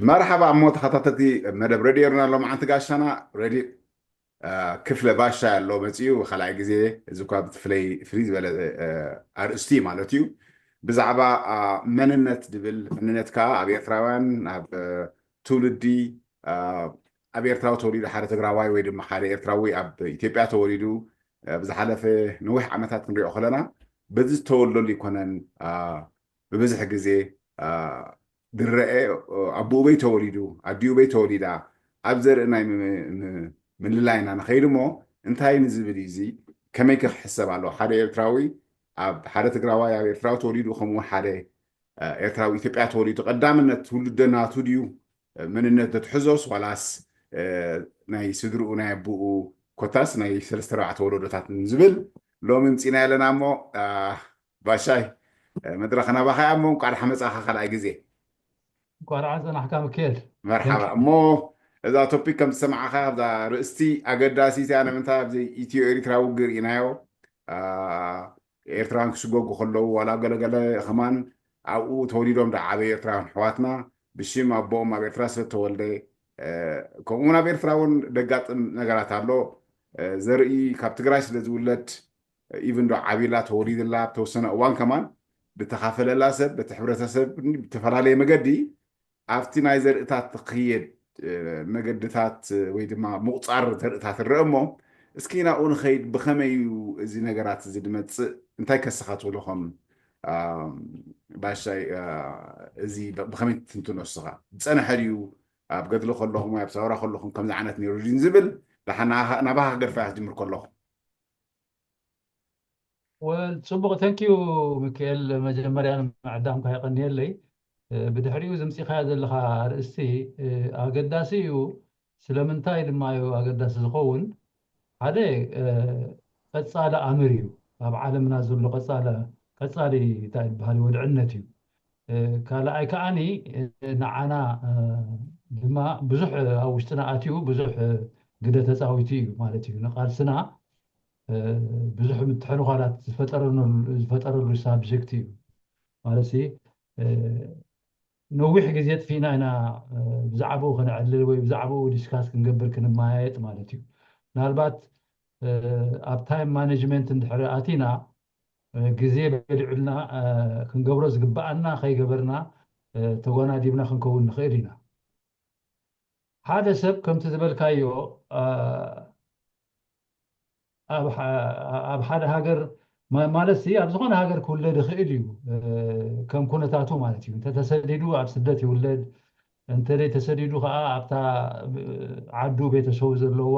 መርሓባ። እሞ ተኸታተልቲ መደብ ሬድዮ ኤርና፣ ሎማዓንቲ ጋሻና ሬድዮ ክፍለ ባሻ ኣሎ መፅዩ ካልኣይ ግዜ። እዚ እኳ ብትፍለይ ፍልይ ዝበለ ኣርእስቲ ማለት እዩ። ብዛዕባ መንነት ድብል፣ መንነት ከዓ ኣብ ኤርትራውያን፣ ኣብ ትውልዲ፣ ኣብ ኤርትራዊ ተወሊዱ ሓደ ትግራዋይ ወይ ድማ ሓደ ኤርትራዊ ኣብ ኢትዮጵያ ተወሊዱ ብዝሓለፈ ነዊሕ ዓመታት ክንሪኦ ከለና በዚ ዝተወለሉ ይኮነን ብብዝሒ ግዜ ዝረአ። ኣቦኡ በይ ተወሊዱ፣ ኣዲኡ በይ ተወሊዳ፣ ኣብ ዘርኢ ናይ ምልላይና ንኸይድ እሞ እንታይ ንዝብል እዩ እዚ? ከመይ ክሕሰብ ኣለዎ? ሓደ ኤርትራዊ ኣብ ሓደ ትግራዋይ ኣብ ኤርትራዊ ተወሊዱ፣ ከምኡ ሓደ ኤርትራዊ ኢትዮጵያ ተወሊዱ፣ ቀዳምነት ትውልደ ናቱ ድዩ መንነት ዘትሕዞስ ዋላስ ናይ ስድርኡ ናይ ኣቦኡ ኮታስ ናይ ሰለስተ ኣርባዕተ ወለዶታት ዝብል ሎሚ ምፂና ኣለና። እሞ ባሻይ መድረኽ ናባኻ እያ። እሞ እንቋዕ ደሓን መፃኻ ካልኣይ ግዜ። እንቋዕ ደሓን ጸናሕካ ምክኤል። መርሓባ። እሞ እዛ ቶፒክ ከም ዝሰማዕኻ ኣብዛ ርእስቲ ኣገዳሲት እያ። ንምንታይ ኣብዚ ኢትዮ ኤሪትራ ውግእ ርኢናዮ። ኤርትራውያን ክስጎጉ ከለዉ ዋላ ገለገለ ከማን ኣብኡ ተወሊዶም ዝዓበዩ ኤርትራውያን ኣሕዋትና ብሽም ኣቦኦም ኣብ ኤርትራ ስለ ተወልደ ከምኡውን ኣብ ኤርትራ እውን ደጋጥም ነገራት ኣሎ። ዘርኢ ካብ ትግራይ ስለ ዝውለድ ኢቭን ዶ ዓቢላ ተወሊድላ ብተወሰነ እዋን ከማን ብተኻፈለላ ሰብ በቲ ሕብረተሰብ ብተፈላለየ መገዲ ኣብቲ ናይ ዘርእታት ትኽየድ መገድታት ወይ ድማ ምቑፃር ዘርእታት ንረአ እሞ እስኪ ናብኡ ንኸይድ። ብኸመይ እዩ እዚ ነገራት እዚ ዝመፅእ? እንታይ ከስኻ ትብሎ ከም ባሻይ? እዚ ብኸመይ ትንትኖ እስኻ? ዝፀንሐ ድዩ? ኣብ ገድሊ ከለኹም ወይ ኣብ ሰውራ ከለኹም ከምዚ ዓይነት ነይሩ ድዩ ዝብል ደሓን ናባኻ ክገድፋ ክጅምር ከለኹ። ወል ፅቡቕ፣ ተንኪዩ ሚካኤል፣ መጀመርያ ንምዕዳምካ የቐንየለይ። ብድሕሪኡ ዝምፂኻዮ ዘለኻ ኣርእስቲ ኣገዳሲ እዩ። ስለምንታይ ድማ እዩ ኣገዳሲ ዝኸውን? ሓደ ቀፃሊ ኣምር እዩ፣ ኣብ ዓለምና ዘሎ ቀፃሊ እንታይ ዝበሃል ወድዕነት እዩ። ካልኣይ ከዓኒ ንዓና ድማ ብዙሕ ኣብ ውሽጥና ኣትዩ ብዙሕ ግደ ተፃዊቱ እዩ ማለት እዩ። ንቃልስና ብዙሕ ምትሕንኳላት ዝፈጠረሉ ሳብጀክት እዩ ማለት ነዊሕ ግዜ ጥፊእና ኢና። ብዛዕባኡ ከነዕልል ወይ ብዛዕባኡ ዲስካስ ክንገብር ክንመያየጥ ማለት እዩ። ምናልባት ኣብ ታይም ማኔጅመንት እንድሕር ኣቲና ግዜ በሊዑልና ክንገብሮ ዝግበኣና ከይገበርና ተጎናዲብና ክንከውን ንኽእል ኢና። ሓደ ሰብ ከምቲ ዝበልካዮ ኣብ ሓደ ሃገር ማለት ሲ ኣብ ዝኾነ ሃገር ክውለድ ይኽእል እዩ፣ ከም ኩነታቱ ማለት እዩ። እንተተሰዲዱ ኣብ ስደት ይውለድ፣ እንተደይ ተሰዲዱ ከዓ ኣብታ ዓዱ ቤተሰቡ ዘለዋ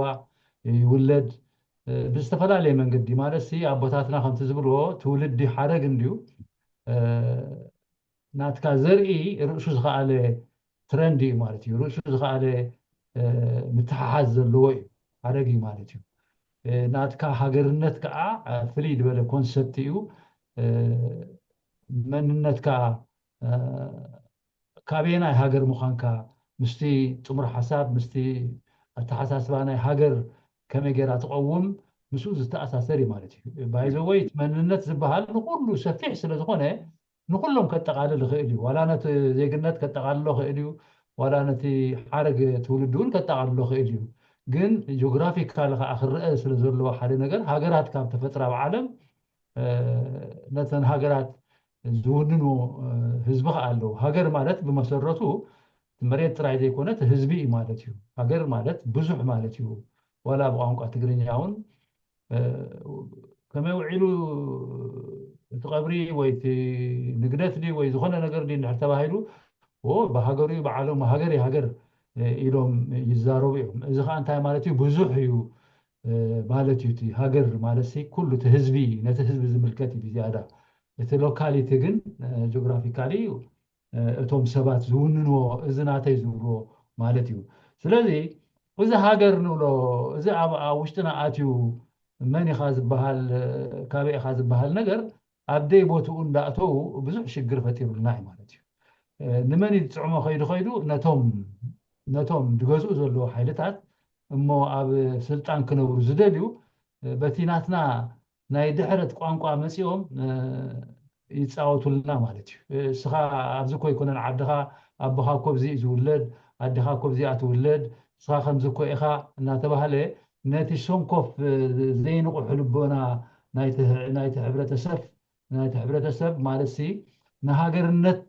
ይውለድ ብዝተፈላለየ መንገዲ ማለት ሲ ኣቦታትና ከምቲ ዝብልዎ ትውልዲ ሓረግ እንድዩ። ናትካ ዘርኢ ርእሱ ዝኸኣለ ትረንድ እዩ ማለት እዩ። ርእሱ ዝኸኣለ ምትሓሓዝ ዘለዎ እዩ፣ ሓረግ እዩ ማለት እዩ። ናትካ ሃገርነት ከዓ ፍልይ ዝበለ ኮንሰፕት እዩ። መንነትካ ካበየናይ ሃገር ምዃንካ ምስቲ ጥሙር ሓሳብ ምስቲ ኣተሓሳስባ ናይ ሃገር ከመይ ገይራ ትቐውም ምስኡ ዝተኣሳሰር እዩ ማለት እዩ። ባይዘወይ መንነት ዝበሃል ንኩሉ ሰፊሕ ስለ ዝኾነ ንኩሎም ከጠቓልል ይኽእል እዩ። ዋላ ነቲ ዜግነት ከጠቓልሎ ይኽእል እዩ፣ ዋላ ነቲ ሓረግ ትውልዲ እውን ከጠቓልሎ ይኽእል እዩ። ግን ጂኦግራፊካል ከዓ ክረአ ስለ ዘለዎ ሓደ ነገር ሃገራት ካብ ተፈጥራ ኣብ ዓለም ነተን ሃገራት ዝውንኑ ህዝቢ ከዓ ኣለዉ። ሃገር ማለት ብመሰረቱ መሬት ጥራይ ዘይኮነት ህዝቢ እዩ ማለት እዩ። ሃገር ማለት ብዙሕ ማለት እዩ። ዋላ ብቋንቋ ትግርኛ እውን ከመይ ውዒሉ እቲ ቀብሪ ወይ እቲ ንግደት ድዩ ወይ ዝኾነ ነገር ድዩ እንድሕር ተባሂሉ ብሃገሩ እዩ በዓሎም ሃገር ሃገር ኢሎም ይዛረቡ እዮም። እዚ ከዓ እንታይ ማለት እዩ? ብዙሕ እዩ ማለት እዩ። እቲ ሃገር ማለት ኩሉ እቲ ህዝቢ ነቲ ህዝቢ ዝምልከት እዩ ብዝያዳ። እቲ ሎካሊቲ ግን ጂኦግራፊካሊ እቶም ሰባት ዝውንንዎ እዚ ናተይ ዝብልዎ ማለት እዩ። ስለዚ እዚ ሃገር ንብሎ እዚ ኣብ ውሽጥና ኣትዩ መን ኢኻ ዝበሃል ካበይ ኢኻ ዝበሃል ነገር ኣብ ደይ ቦትኡ እንዳእተዉ ብዙሕ ሽግር ፈጢሩልና እዩ ማለት እዩ። ንመን እዩ ዝጥዕሞ ከይዱ ከይዱ ነቶም ነቶም ዝገዝኡ ዘለዉ ሓይልታት እሞ ኣብ ስልጣን ክነብሩ ዝደልዩ በቲ ናትና ናይ ድሕረት ቋንቋ መፂኦም ይፃወቱልና ማለት እዩ። እስኻ ኣብዚ እኮ ኣይኮነን ዓድኻ ኣቦኻ እኮ ብዚ እዩ ዝውለድ፣ ኣዴኻ እኮ ብዚኣ ትውለድ፣ ንስኻ ከምዚ እኮ ኢኻ እናተባህለ ነቲ ሰንኮፍ ዘይንቑሑ ልቦና ናይቲ ሕብረተሰብ ናይቲ ሕብረተሰብ ማለት ሲ ንሃገርነት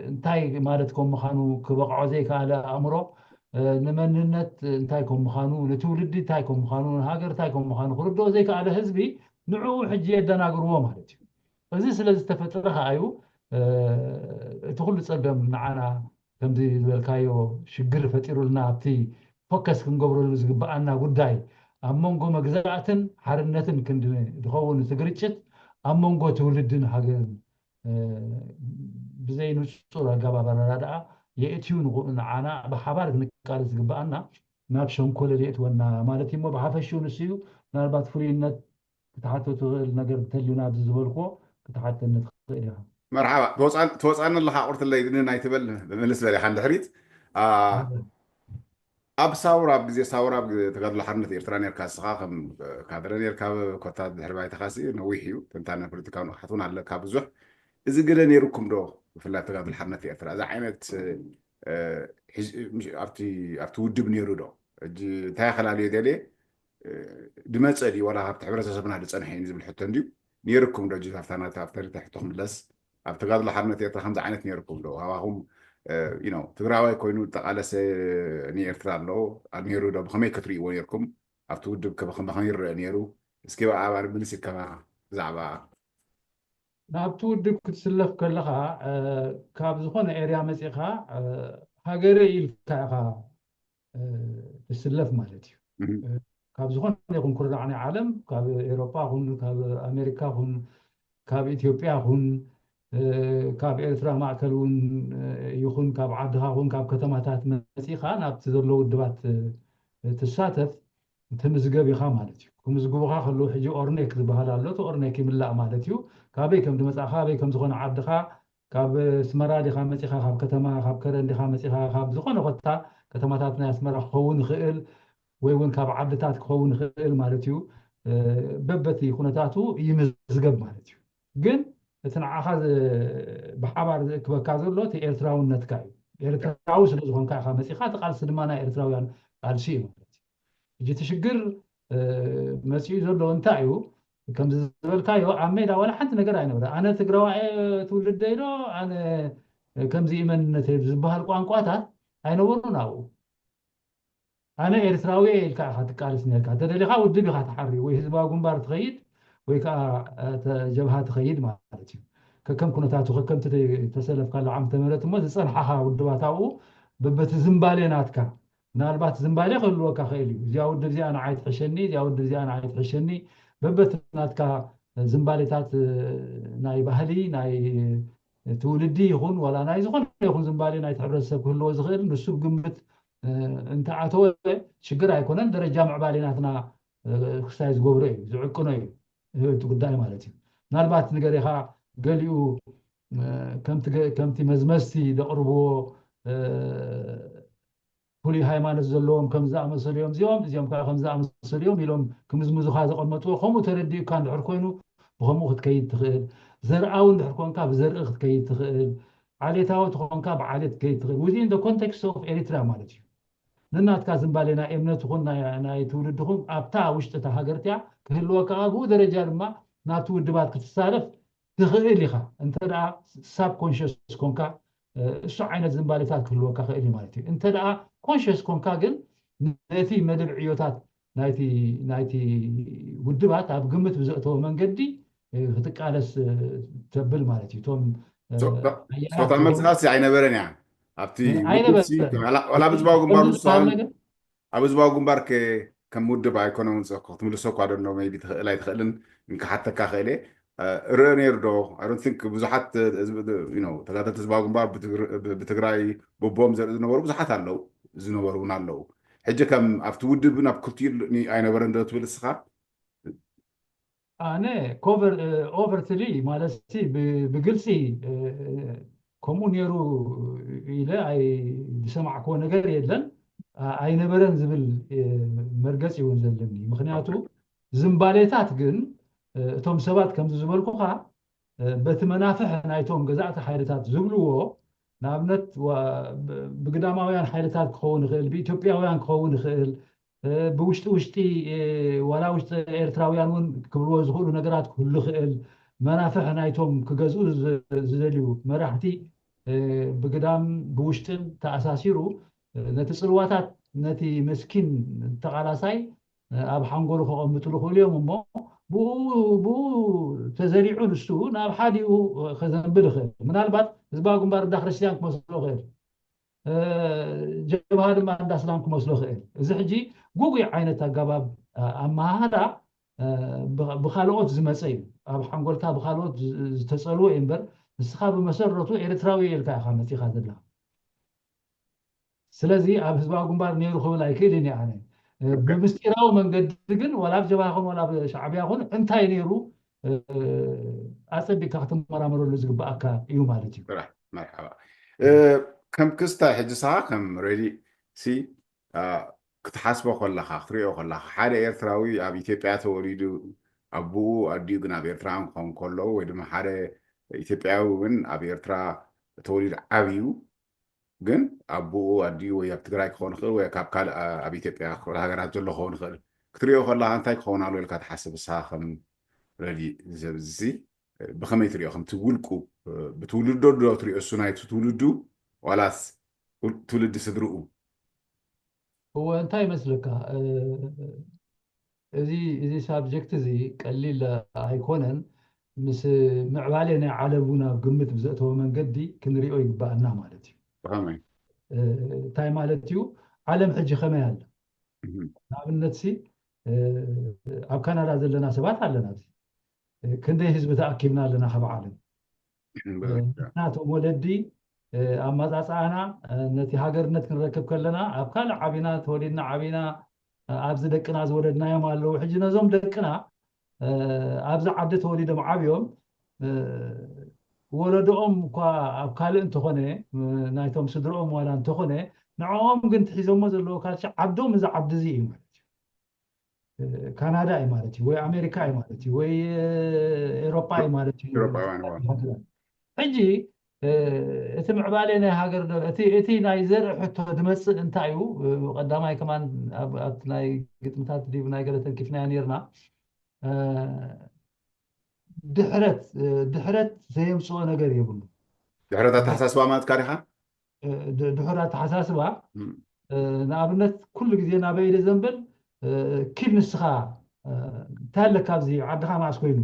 እንታይ ማለት ከም ምዃኑ ክበቕዖ ዘይከኣለ ኣእምሮ ንመንነት እንታይ ከም ምዃኑ ንትውልዲ እንታይ ከም ምዃኑ ንሃገር እንታይ ከም ምዃኑ ክርድኦ ዘይከኣለ ህዝቢ ንዕኡ ሕጂ የደናግርዎ ማለት እዩ። እዚ ስለ ዝተፈጠረ ከዓ እዩ እቲ ኩሉ ፀገም ንዓና ከምዚ ዝበልካዮ ሽግር ፈጢሩልና ኣብቲ ፎከስ ክንገብረሉ ዝግበኣና ጉዳይ ኣብ መንጎ መግዛእትን ሓርነትን ክንዲ ዝኸውን እቲ ግርጭት ኣብ መንጎ ትውልድን ሃገርን ብዘይ ንፁር ኣገባብ ኣረዳድኣ የእትዩ ንዓና ብሓባር ክንቃለስ ዝግበኣና ናብ ሸንኮለል የእትወና ማለት እዩ። እሞ ብሓፈሽኡ ንሱ እዩ ምናልባት ፍሉይነት ክትሓቶ ትኽእል ነገር እንተልዩ ናብዚ ዝበልክዎ ክትሓተኒ ትኽእል ኢኻ። መርሓባ ትወፃኒ ኣለኻ ቁርትለይ ግን ኣይትበል ምልስ በል ኢኻ ንድሕሪት ኣብ ሳውራ ኣብ ግዜ ሳውራ ኣብ ተጋድሎ ሓርነት ኤርትራ ነርካ ንስኻ ከም ካድረ ነርካ ኮታ ድሕሪ ባይታኻ ሲ ነዊሕ እዩ ተንታነ ፖለቲካዊ ንቕሓት እውን ኣለካ ብዙሕ እዚ ግደ ነይሩኩም ዶ ብፍላይ ተጋድሎ ሓርነት ኤርትራ እዚ ዓይነት ኣብቲ ውድብ ነይሩ ዶ እንታይ ከላልዮ ደልየ ድመፀ ድዩ ዋላ ካብቲ ሕብረተሰብና ዝፀንሐ እዩ ዝብል ሕቶ እንድዩ ነይርኩም ዶ ጅ ኣብታ ናታ ኣብታ ሪታ ሕቶ ክምለስ ኣብ ተጋድሎ ሓርነት ኤርትራ ከምዚ ዓይነት ነይርኩም ዶ ካባኹም ትግራዋይ ኮይኑ ጠቃለሰ ንኤርትራ ኣሎ ኣብ ነይሩ ዶ ብከመይ ክትርእይዎ ነይርኩም ኣብቲ ውድብ ከመይ ይረአ ነይሩ እስኪ ብኣባል ምልስ ይከማ ብዛዕባ ናብቲ ውድብ ክትስለፍ ከለኻ ካብ ዝኾነ ኤርያ መፂኻ ሃገረ ኢልካ ኢኻ ትስለፍ ማለት እዩ። ካብ ዝኾነ ይኹን ኩርናዕ ናይ ዓለም ካብ ኤሮጳ ኹን ካብ ኣሜሪካ ኹን ካብ ኢትዮጵያ ኹን ካብ ኤርትራ ማእከል እውን ይኹን ካብ ዓድኻ ኹን ካብ ከተማታት መፂኻ ናብቲ ዘሎ ውድባት ትሳተፍ ትምዝገብ ኢኻ ማለት እዩ። ክምዝግቡኻ ከለዉ ሕጂ ኦርኔክ ዝበሃል ኣሎ። እቲ ኦርኔክ ይምላእ ማለት እዩ። ካበይ ከም ዝመፃእኻ፣ ኣበይ ከም ዝኾነ ዓድኻ፣ ካብ ኣስመራ ዲኻ መፂኻ፣ ካብ ከተማ፣ ካብ ከረን ዲኻ መፂኻ፣ ካብ ዝኾነ ኮታ ከተማታት ናይ ኣስመራ ክኸውን ይኽእል ወይ እውን ካብ ዓድታት ክኸውን ይኽእል ማለት እዩ። በበቲ ኩነታቱ ይምዝገብ ማለት እዩ። ግን እቲ ንዓኻ ብሓባር ዝእክበካ ዘሎ እቲ ኤርትራውነትካ እዩ። ኤርትራዊ ስለ ዝኾንካ ኢኻ መፂኻ፣ እቲ ቃልሲ ድማ ናይ ኤርትራውያን ቃልሲ እዩ ማለት እዩ። ሕጂ እቲ ሽግር መፂኡ ዘሎ እንታይ እዩ? ከምዚ ዝበልካዮ ኣብ ሜዳ ዋላ ሓንቲ ነገር ኣይነበረ። ኣነ ትግራዋይ ትውልደ ኢሎ ኣነ ከምዚ መንነተ ዝበሃል ቋንቋታት ኣይነበሩን ኣብኡ። ኣነ ኤርትራዊ ኢልካ ኢኻ ትቃለስ ነርካ። እንተደሊኻ ውድብ ኢኻ ትሓሪ ወይ ህዝባዊ ግንባር ትኸይድ ወይ ከዓ ጀብሃ ትኸይድ ማለት እዩ። ከከም ኩነታቱ ከከምቲ ተሰለፍካሉ ዓመተ ምህረት እሞ ዝፀንሓኻ ውድባት ኣብኡ በበቲ ዝምባሌ ናትካ ምናልባት ዝምባሌ ክህልወካ ክእል እዩ። እዚኣ ውድብ እዚኣ ንዓይ ትሕሸኒ፣ እዚኣ ውድብ እዚኣ ንዓይ ትሕሸኒ። በበቲ ናትካ ዝምባሌታት ናይ ባህሊ ናይ ትውልዲ ይኹን ዋላ ናይ ዝኾነ ይኹን ዝምባሌ ናይቲ ሕብረተሰብ ክህልዎ ዝኽእል ንሱ ግምት እንተኣተወ ሽግር ኣይኮነን። ደረጃ ምዕባሌ ናትና ክሳይ ዝገብሮ እዩ ዝዕቅኖ እዩ እቲ ጉዳይ ማለት እዩ። ምናልባት ንገሬኻ ገሊኡ ከምቲ መዝመዝቲ ዘቕርብዎ ፍሉይ ሃይማኖት ዘለዎም ከም ዝኣመሰሉ እዮም እዚኦም እዚኦም ከዓ ከም ዝኣመሰሉ እዮም ኢሎም ክምዝምዙኻ ዘቐመጥዎ ከምኡ ተረዲኡካ እንድሕር ኮይኑ ብከምኡ ክትከይድ ትኽእል። ዘርኣዊ እንድሕር ኮንካ ብዘርኢ ክትከይድ ትኽእል። ዓሌታዊ ትኾንካ ብዓሌት ክትከይድ ትኽእል። Within the context of ኤሪትራ ማለት እዩ። ንናትካ ዝምባሌ ናይ እምነት ይኹን ናይ ትውልድ ይኹን ኣብታ ውሽጢ እታ ሃገር እቲኣ ክህልወካ ብኡ ደረጃ ድማ ናብቲ ውድባት ክትሳለፍ ትኽእል ኢኻ። እንተ ደኣ ሳብ ኮንሽስ ኮንካ እሱ ዓይነት ዝምባሌታት ክህልወካ ክእል እዩ ማለት እዩ። እንተ ደኣ ኮንሽስ ኮንካ ግን ነቲ መደብ ዕዮታት ናይቲ ናይቲ ውድባት ኣብ ግምት ብዘእተወ መንገዲ ክትቃለስ ተብል ማለት እዩ። እቶም ሶታ መልስኻሲ ኣይነበረን እያ ኣብቲ ውድብሲ ዋላ ኣብ ህዝባዊ ግንባር ንሱ ኣብ ህዝባዊ ግንባር ከም ውድብ ኣይኮነ ክትምልሶ እኳ ደኖ ቢ ትኽእል ኣይትኽእልን እንክሓተካ ክእል እየ ርእ ነይሩ ዶ ኣሮንቲንክ ብዙሓት ተጋደልቲ ህዝባዊ ግንባር ብትግራይ ብቦም ዘርኢ ዝነበሩ ብዙሓት ኣለዉ ዝነበሩ እውን ኣለዉ ሕጂ ከም ኣብቲ ውድብ ናብ ክልቲኡ ኣይነበረን ዶ ትብል እስኻ ኣነ ኮቨር ኦቨርትሊ ማለት ብግልፂ ከምኡ ነይሩ ኢለ ዝሰማዕክዎ ነገር የለን ኣይነበረን ዝብል መርገፂ እውን ዘለኒ ምክንያቱ ዝምባሌታት ግን እቶም ሰባት ከምዚ ዝበልኩኻ በቲ መናፍሕ ናይቶም ገዛእቲ ሓይልታት ዝብልዎ ንኣብነት ብግዳማውያን ሓይልታት ክኸውን ይኽእል፣ ብኢትዮጵያውያን ክኸውን ይኽእል፣ ብውሽጢ ውሽጢ ዋላ ውሽጢ ኤርትራውያን እውን ክብልዎ ዝኽእሉ ነገራት ክህሉ ይኽእል። መናፍሕ ናይቶም ክገዝኡ ዝደልዩ መራሕቲ ብግዳም ብውሽጥን ተኣሳሲሩ ነቲ ፅልዋታት ነቲ መስኪን ተቓላሳይ ኣብ ሓንጎሉ ከቐምጥሉ ክእሉ እዮም እሞ ብኡ ተዘሪዑ ንሱ ናብ ሓዲኡ ከዘንብል ይኽእል። ምናልባት ህዝባዊ ግንባር እንዳ ክርስቲያን ክመስሎ ይኽእል፣ ጀብሃ ድማ እንዳ እስላም ክመስሎ ይኽእል። እዚ ሕጂ ጉጉይ ዓይነት ኣገባብ ኣመሃህላ ብኻልኦት ዝመፀ እዩ። ኣብ ሓንጎልካ ብኻልኦት ዝተፀልወ እዩ እምበር ንስኻ ብመሰረቱ ኤርትራዊ ኢልካ ኢኻ መፂኻ ዘለኻ። ስለዚ ኣብ ህዝባዊ ግንባር ነይሩ ክብል ኣይክእልን እየ ኣነ። ብምስጢራዊ መንገዲ ግን ዋላ ኣብ ጀብሃ ኹን ዋላ ኣብ ሻዕብያ ኹን እንታይ ነይሩ ኣፀቢቕካ ክትመራመረሉ ዝግብኣካ እዩ ማለት እዩ። መርሓባ። ከም ክስታይ ሕጂ ንስኻ ከም ሬዲ ሲ ክትሓስቦ ከለኻ ክትሪኦ ከለኻ ሓደ ኤርትራዊ ኣብ ኢትዮጵያ ተወሊዱ ኣቦኡ ኣዲኡ ግን ኣብ ኤርትራውያን ክኾኑ ከለዉ ወይ ድማ ሓደ ኢትዮጵያዊ እውን ኣብ ኤርትራ ተወሊዱ ዓብዩ ግን ኣቦኡ ኣዲኡ ወይ ኣብ ትግራይ ክኾን ይኽእል ወይ ካብ ካልእ ኣብ ኢትዮጵያ ክፍለ ሃገራት ዘሎ ክኸውን ይኽእል ክትሪኦ ከለኻ እንታይ ክኸውን ኣሎ ኢልካ ትሓስብ ንስኻ ከም ረዲ ዘብዚ ብኸመይ ትሪኦ ከምቲ ውልቁ ብትውልዶ ዶ ትሪኦ እሱ ናይቲ ትውልዱ ዋላስ ትውልዲ ስድርኡ እወ እንታይ ይመስለካ እዚ እዚ ሳብጀክት እዚ ቀሊል ኣይኮነን ምስ ምዕባሌ ናይ ዓለም እውን ኣብ ግምት ብዘእተወ መንገዲ ክንሪኦ ይግባኣና ማለት እዩ እንታይ ማለት እዩ ዓለም ሕጂ ከመይ ኣላ ንኣብነት ሲ ኣብ ካናዳ ዘለና ሰባት ኣለና ኣብዚ ክንደይ ህዝቢ ተኣኪብና ኣለና ካብ ዓለም ናቶም ወለዲ ኣመፃፅኣና ነቲ ሃገርነት ክንረክብ ከለና ኣብ ካልእ ዓቢና ተወሊድና ዓቢና ኣብዚ ደቅና ዝወለድናዮም ኣለዉ ሕጂ ነዞም ደቅና ኣብዚ ዓዲ ተወሊዶም ዓብዮም ወለዶኦም እኳ ኣብ ካልእ እንተኾነ ናይቶም ስድርኦም ዋላ እንተኾነ ንዕኦም ግን ትሒዞሞ ዘለዎ ካልሲ ዓዶም እዚ ዓዲ እዚ እዩ ማለት እዩ ካናዳ እዩ ማለት እዩ ወይ ኣሜሪካ እዩ ማለት እዩ ወይ ኤሮጳ እዩ ማለት እዩ ሕጂ እቲ ምዕባሌ ናይ ሃገር እቲ ናይ ዘርኢ ሕቶ ዝመፅእ እንታይ እዩ ቀዳማይ ከማን ኣብቲ ናይ ግጥምታት ድዩ ናይ ገለ ተንኪፍናዮ ነርና ድሕረት ድሕረት ዘየምፅኦ ነገር የብሉ ድሕረት ኣተሓሳስባ ማለትካ ዲኻ ድሕር ኣተሓሳስባ ንኣብነት ኩሉ ግዜ ናበይ ኢለ ዘንብል ኪድ ንስኻ እንታይ ኣለካ ኣብዚ ዓድኻ መዓስ ኮይኑ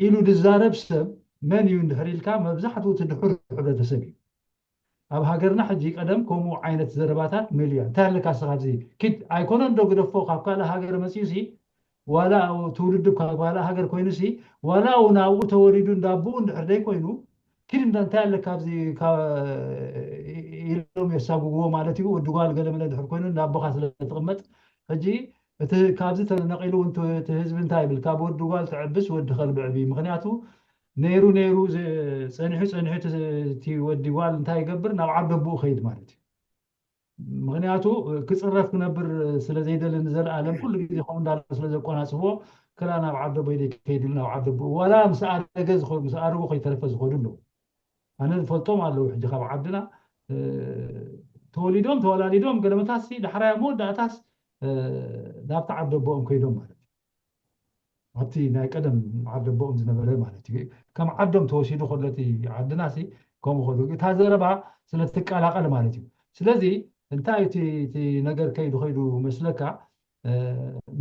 ኢሉ ዝዛረብ ሰብ መን እዩ እንድሕር ኢልካ መብዛሕትኡ እቲ ድሑር ሕብረተሰብ እዩ ኣብ ሃገርና ሕጂ ቀደም ከምኡ ዓይነት ዘረባታት መሊያ እንታይ ኣለካ ስኻ ኣብዚ ኪድ ኣይኮነን ዶ ግደፎ ካብ ካልእ ሃገር መፅዩ ሲ ዋላ ትውልዱ ካብ ካልእ ሃገር ኮይኑ ሲ ዋላ እውን ኣብኡ ተወሊዱ እንዳቦኡ እንድሕር ደይ ኮይኑ ኪድ እንዳ እንታይ ኣለካ ኣብዚ ኢሎም የሳጉግዎ ማለት እዩ ወዲ ጓል ገለመለ ድሕር ኮይኑ እንዳቦኻ ስለ ትቕመጥ ሕጂ እቲ ካብዚ ተነቂሉ እውን እቲ ህዝቢ እንታይ ይብል ካብ ወዲ ጓል ትዕብስ ወዲ ከልቢ ዕብይ ምክንያቱ ነይሩ ነይሩ ጸኒሑ ጸኒሑ እቲ ወዲ ጓል እንታይ ይገብር ናብ ዓደቦኡ ከይድ ማለት እዩ ምክንያቱ ክፅረፍ ክነብር ስለ ዘይደሊ ንዘለኣለም ኩሉ ግዜ ከምኡ እንዳለ ስለ ዘቆናፅፍዎ ክላ ናብ ዓደቦ ኢለ ከይድ ኢሉ ናብ ዓደቦ ዋላ ምስ ኣረገ ምስ ኣረጉ ከይተረፈ ዝኸዱ ኣለዉ ኣነ ዝፈልጦም ኣለዉ ሕጂ ካብ ዓድና ተወሊዶም ተወላሊዶም ገለመታሲ ዳሕራይ መወዳእታስ ናብቲ ዓደቦኦም ከይዶም ማለት እዩ ኣብቲ ናይ ቀደም ዓደቦኦም ዝነበረ ማለት እዩ ከም ዓዶም ተወሲዱ ከሎ እቲ ዓድና ሲ ከምኡ ከሉ እታ ዘረባ ስለትቀላቀል ማለት እዩ ስለዚ እንታይ እቲ ነገር ከይዱ ከይዱ መስለካ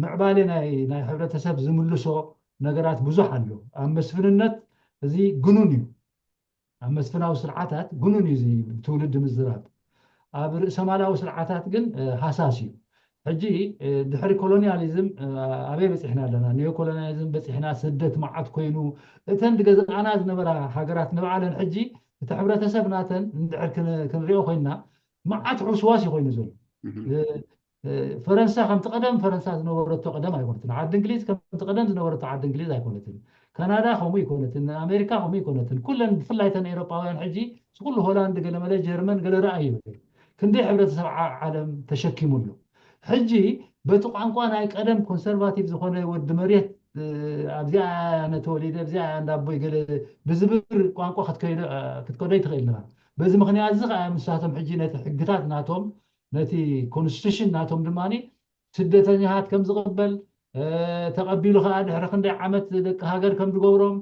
ምዕባሌ ናይ ሕብረተሰብ ዝምልሶ ነገራት ብዙሕ ኣሎ ኣብ መስፍንነት እዚ ግኑን እዩ ኣብ መስፍናዊ ስርዓታት ግኑን እዩ ትውልዲ ምዝራብ ኣብ ርእሰማላዊ ስርዓታት ግን ሃሳስ እዩ ሕጂ ድሕሪ ኮሎኒያሊዝም ኣበይ በፂሕና ኣለና ኒዮ ኮሎኒያሊዝም በፂሕና ስደት መዓት ኮይኑ እተን ዝገዛእና ዝነበራ ሃገራት ንባዕለን ሕጂ እቲ ሕብረተሰብ ናተን እንድሕር ክንሪኦ ኮይንና መዓት ሕውስዋስ እዩ ኮይኑ ዘሎ ፈረንሳ ከምቲ ቀደም ፈረንሳ ዝነበረቶ ቀደም ኣይኮነትን ዓዲ እንግሊዝ ከምቲ ቀደም ዝነበረቶ ዓዲ እንግሊዝ ኣይኮነትን ካናዳ ከምኡ ይኮነትን ኣሜሪካ ከምኡ ይኮነትን ኩለን ብፍላይ ተን ኤሮጳውያን ሕጂ ስኩሉ ሆላንድ ገለመለ ጀርመን ገለ ረኣ ይብል ክንደይ ሕብረተሰብ ዓለም ተሸኪሙ ኣሎ ሕጂ በቲ ቋንቋ ናይ ቀደም ኮንሰርቫቲቭ ዝኾነ ወዲ መሬት ኣብዚኣ ኣነ ተወሊደ ኣብዚኣ እንዳ ኣቦይ ገለ ብዝብር ቋንቋ ክትከዶ ኣይትኽእል ኢኻ። በዚ ምኽንያት እዚ ከዓ ንሳቶም ሕጂ ነቲ ሕግታት ናቶም ነቲ ኮንስቲቱሽን ናቶም ድማ ስደተኛታት ከም ዝቕበል ተቐቢሉ ከዓ ድሕሪ ክንደይ ዓመት ደቂ ሃገር ከም ዝገብሮም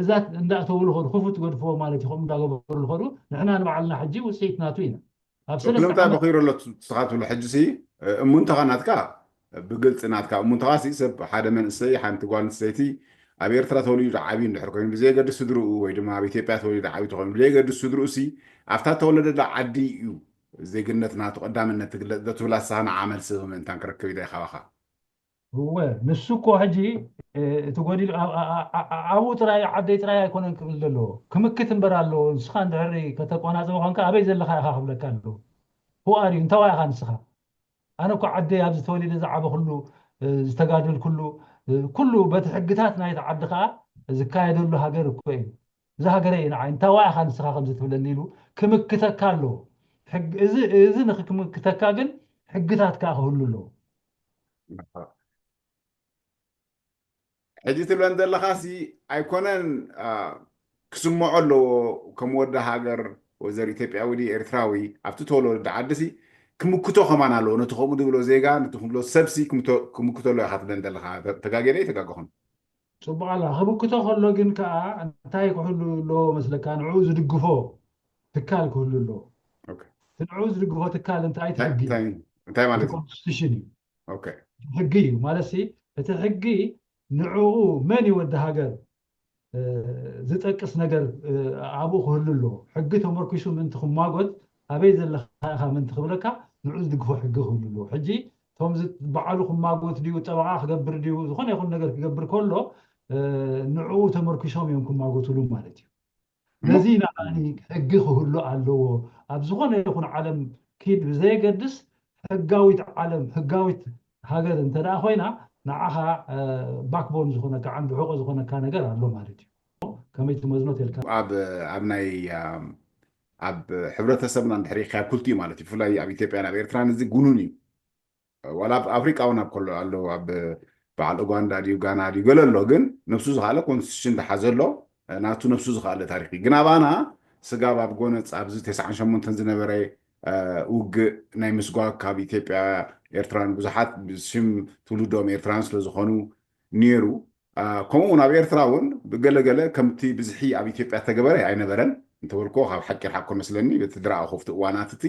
እዛት እንዳእተውሉ ከዱ ክፉት ትገድፍዎ ማለት እዩ። ከምኡ እንዳገበሩ ከዱ ንሕና ንባዕልና ሕጂ ውፅኢት ናቱ ኢና። ኣብ ሰለስተ ስለምንታይ ዓመት በኺሩ ኣሎ ትስኻ ትብሎ ሕጂ ሲ እሙንተኻ ናትካ ብግልፂ ናትካ እሙንተኻ ሲ ሰብ ሓደ መንእሰይ ሓንቲ ጓል ኣንስተይቲ ኣብ ኤርትራ ተወሊዱ ዓብዩ እንድሕር ኮይኑ ብዘየገድስ ስድርኡ ወይ ድማ ኣብ ኢትዮጵያ ተወሊዱ ዓብዩ ተኮይኑ ብዘየገድስ ስድርኡ ሲ ኣብታ ተወለደላ ዓዲ እዩ ዜግነት ናቱ ቀዳምነት ትግለፅ ዶ ትብላ ንስኻ ንዓ መልሲ ምእንታን ክረክብ ኢለ ካባኻ እወ ንሱ እኮ ሕጂ እቲ ጎዲሉ ኣብኡ ጥራይ ዓደይ ጥራይ ኣይኮነን ክብል ዘለዎ ክምክት እምበር ኣለዎ። ንስኻ እንድሕሪ ከተቆናፅቦ ኮንካ ኣበይ ዘለኻ ኢኻ ክብለካ ኣለዎ። Who are you? እንታዋይ ኢኻ ንስኻ? ኣነ እኮ ዓደይ ኣብዚ ተወሊደ ዝዓበኹሉ ዝተጋደልኩሉ ኩሉ በቲ ሕግታት ናይቲ ዓዲ ከዓ ዝካየደሉ ሃገር እኮ እዩ። እዚ ሃገረይ እዩ ንዓይ እንታዋይ ኢኻ ንስኻ ከምዚ ትብለኒ ኢሉ ክምክተካ ኣለዎ። ሕግ- እዚ እዚ ንክምክተካ ግን ሕግታት ከዓ ክህሉ ኣለዎ። ሕጂ ትብለን ዘለኻሲ ኣይኮነን ክስምዖ ኣለዎ ከም ወዲ ሃገር ወዘር ኢትዮጵያዊ ድዩ ኤርትራዊ ኣብቲ ተወለደ ዓድሲ ክምክቶ ከማን ኣለዎ ነቲ ከምኡ ዝብሎ ዜጋ ነቲ ክብሎ ሰብሲ ክምክቶ ኣለዎ ኢኻ ትብለን ዘለኻ ተጋጌደ ኣይተጋገኹን ፅቡቅ ኣላ ክምክቶ ከሎ ግን ከዓ እንታይ ክህሉ ኣለዎ መስለካ ንዕኡ ዝድግፎ ትካል ክህሉ ኣለዎ ንዕኡ ዝድግፎ ትካል እንታይ ሕጊ እንታይ ማለት እዩ ኮንስቲቱሽን እዩ ኦኬ ሕጊ እዩ ማለት ሲ እቲ ሕጊ ንዕኡ መን እዩ ወዲ ሃገር ዝጠቅስ ነገር ኣብኡ ክህሉ ኣለዎ ሕጊ ተመርኪሱ ምእንቲ ክማጎት ኣበይ ዘለካ ኢኻ ምእንቲ ክብለካ ንዑ ዝድግፎ ሕጊ ክህሉ ኣለዎ ሕጂ እቶም በዓሉ ክማጎት ድዩ ጠበቃ ክገብር ድዩ ዝኾነ ይኹን ነገር ክገብር ከሎ ንዕኡ ተመርኪሶም እዮም ክማጎትሉ ማለት እዩ ነዚ ኢና ሕጊ ክህሉ ኣለዎ ኣብ ዝኾነ ይኹን ዓለም ኪድ ብዘየገድስ ሕጋዊት ዓለም ሕጋዊት ሃገር እንተ ኮይና ንዓኻ ባክቦን ዝኾነካ ዓንዲ ሕቆ ዝኾነካ ነገር ኣሎ ማለት እዩ ከመይ ትመዝኖ ተልካ ኣብ ኣብ ናይ ኣብ ሕብረተሰብና እንድሕር ካብ ክልቲኡ ማለት እዩ ብፍላይ ኣብ ኢትዮጵያን ኣብ ኤርትራን እዚ ጉኑን እዩ ዋላ ኣብ ኣፍሪቃ እውን ኣብ ከሎ ኣለዉ ኣብ በዓል ኡጋንዳ ድዩ ጋና ድዩ ገለ ኣሎ ግን ነብሱ ዝካለ ኮንስቲቱሽን ዝሓዘ ኣሎ ናቱ ነብሱ ዝካለ ታሪክ እዩ ግን ኣባና ስጋብ ኣብ ጎነፅ ኣብዚ ተስዓን ሸሞንተን ዝነበረ ውግእ ናይ ምስጓግ ካብ ኢትዮጵያ ኤርትራን ብዙሓት ብሽም ትውልዶም ኤርትራን ስለዝኾኑ ነይሩ ከምኡ እውን ኣብ ኤርትራ እውን ብገለገለ ከምቲ ብዝሒ ኣብ ኢትዮጵያ ተገበረ ኣይነበረን እንተበልኮ ካብ ሓቂ ሓኮ መስለኒ በቲ ዝረኣኹ ኣብቲ እዋናት እቲ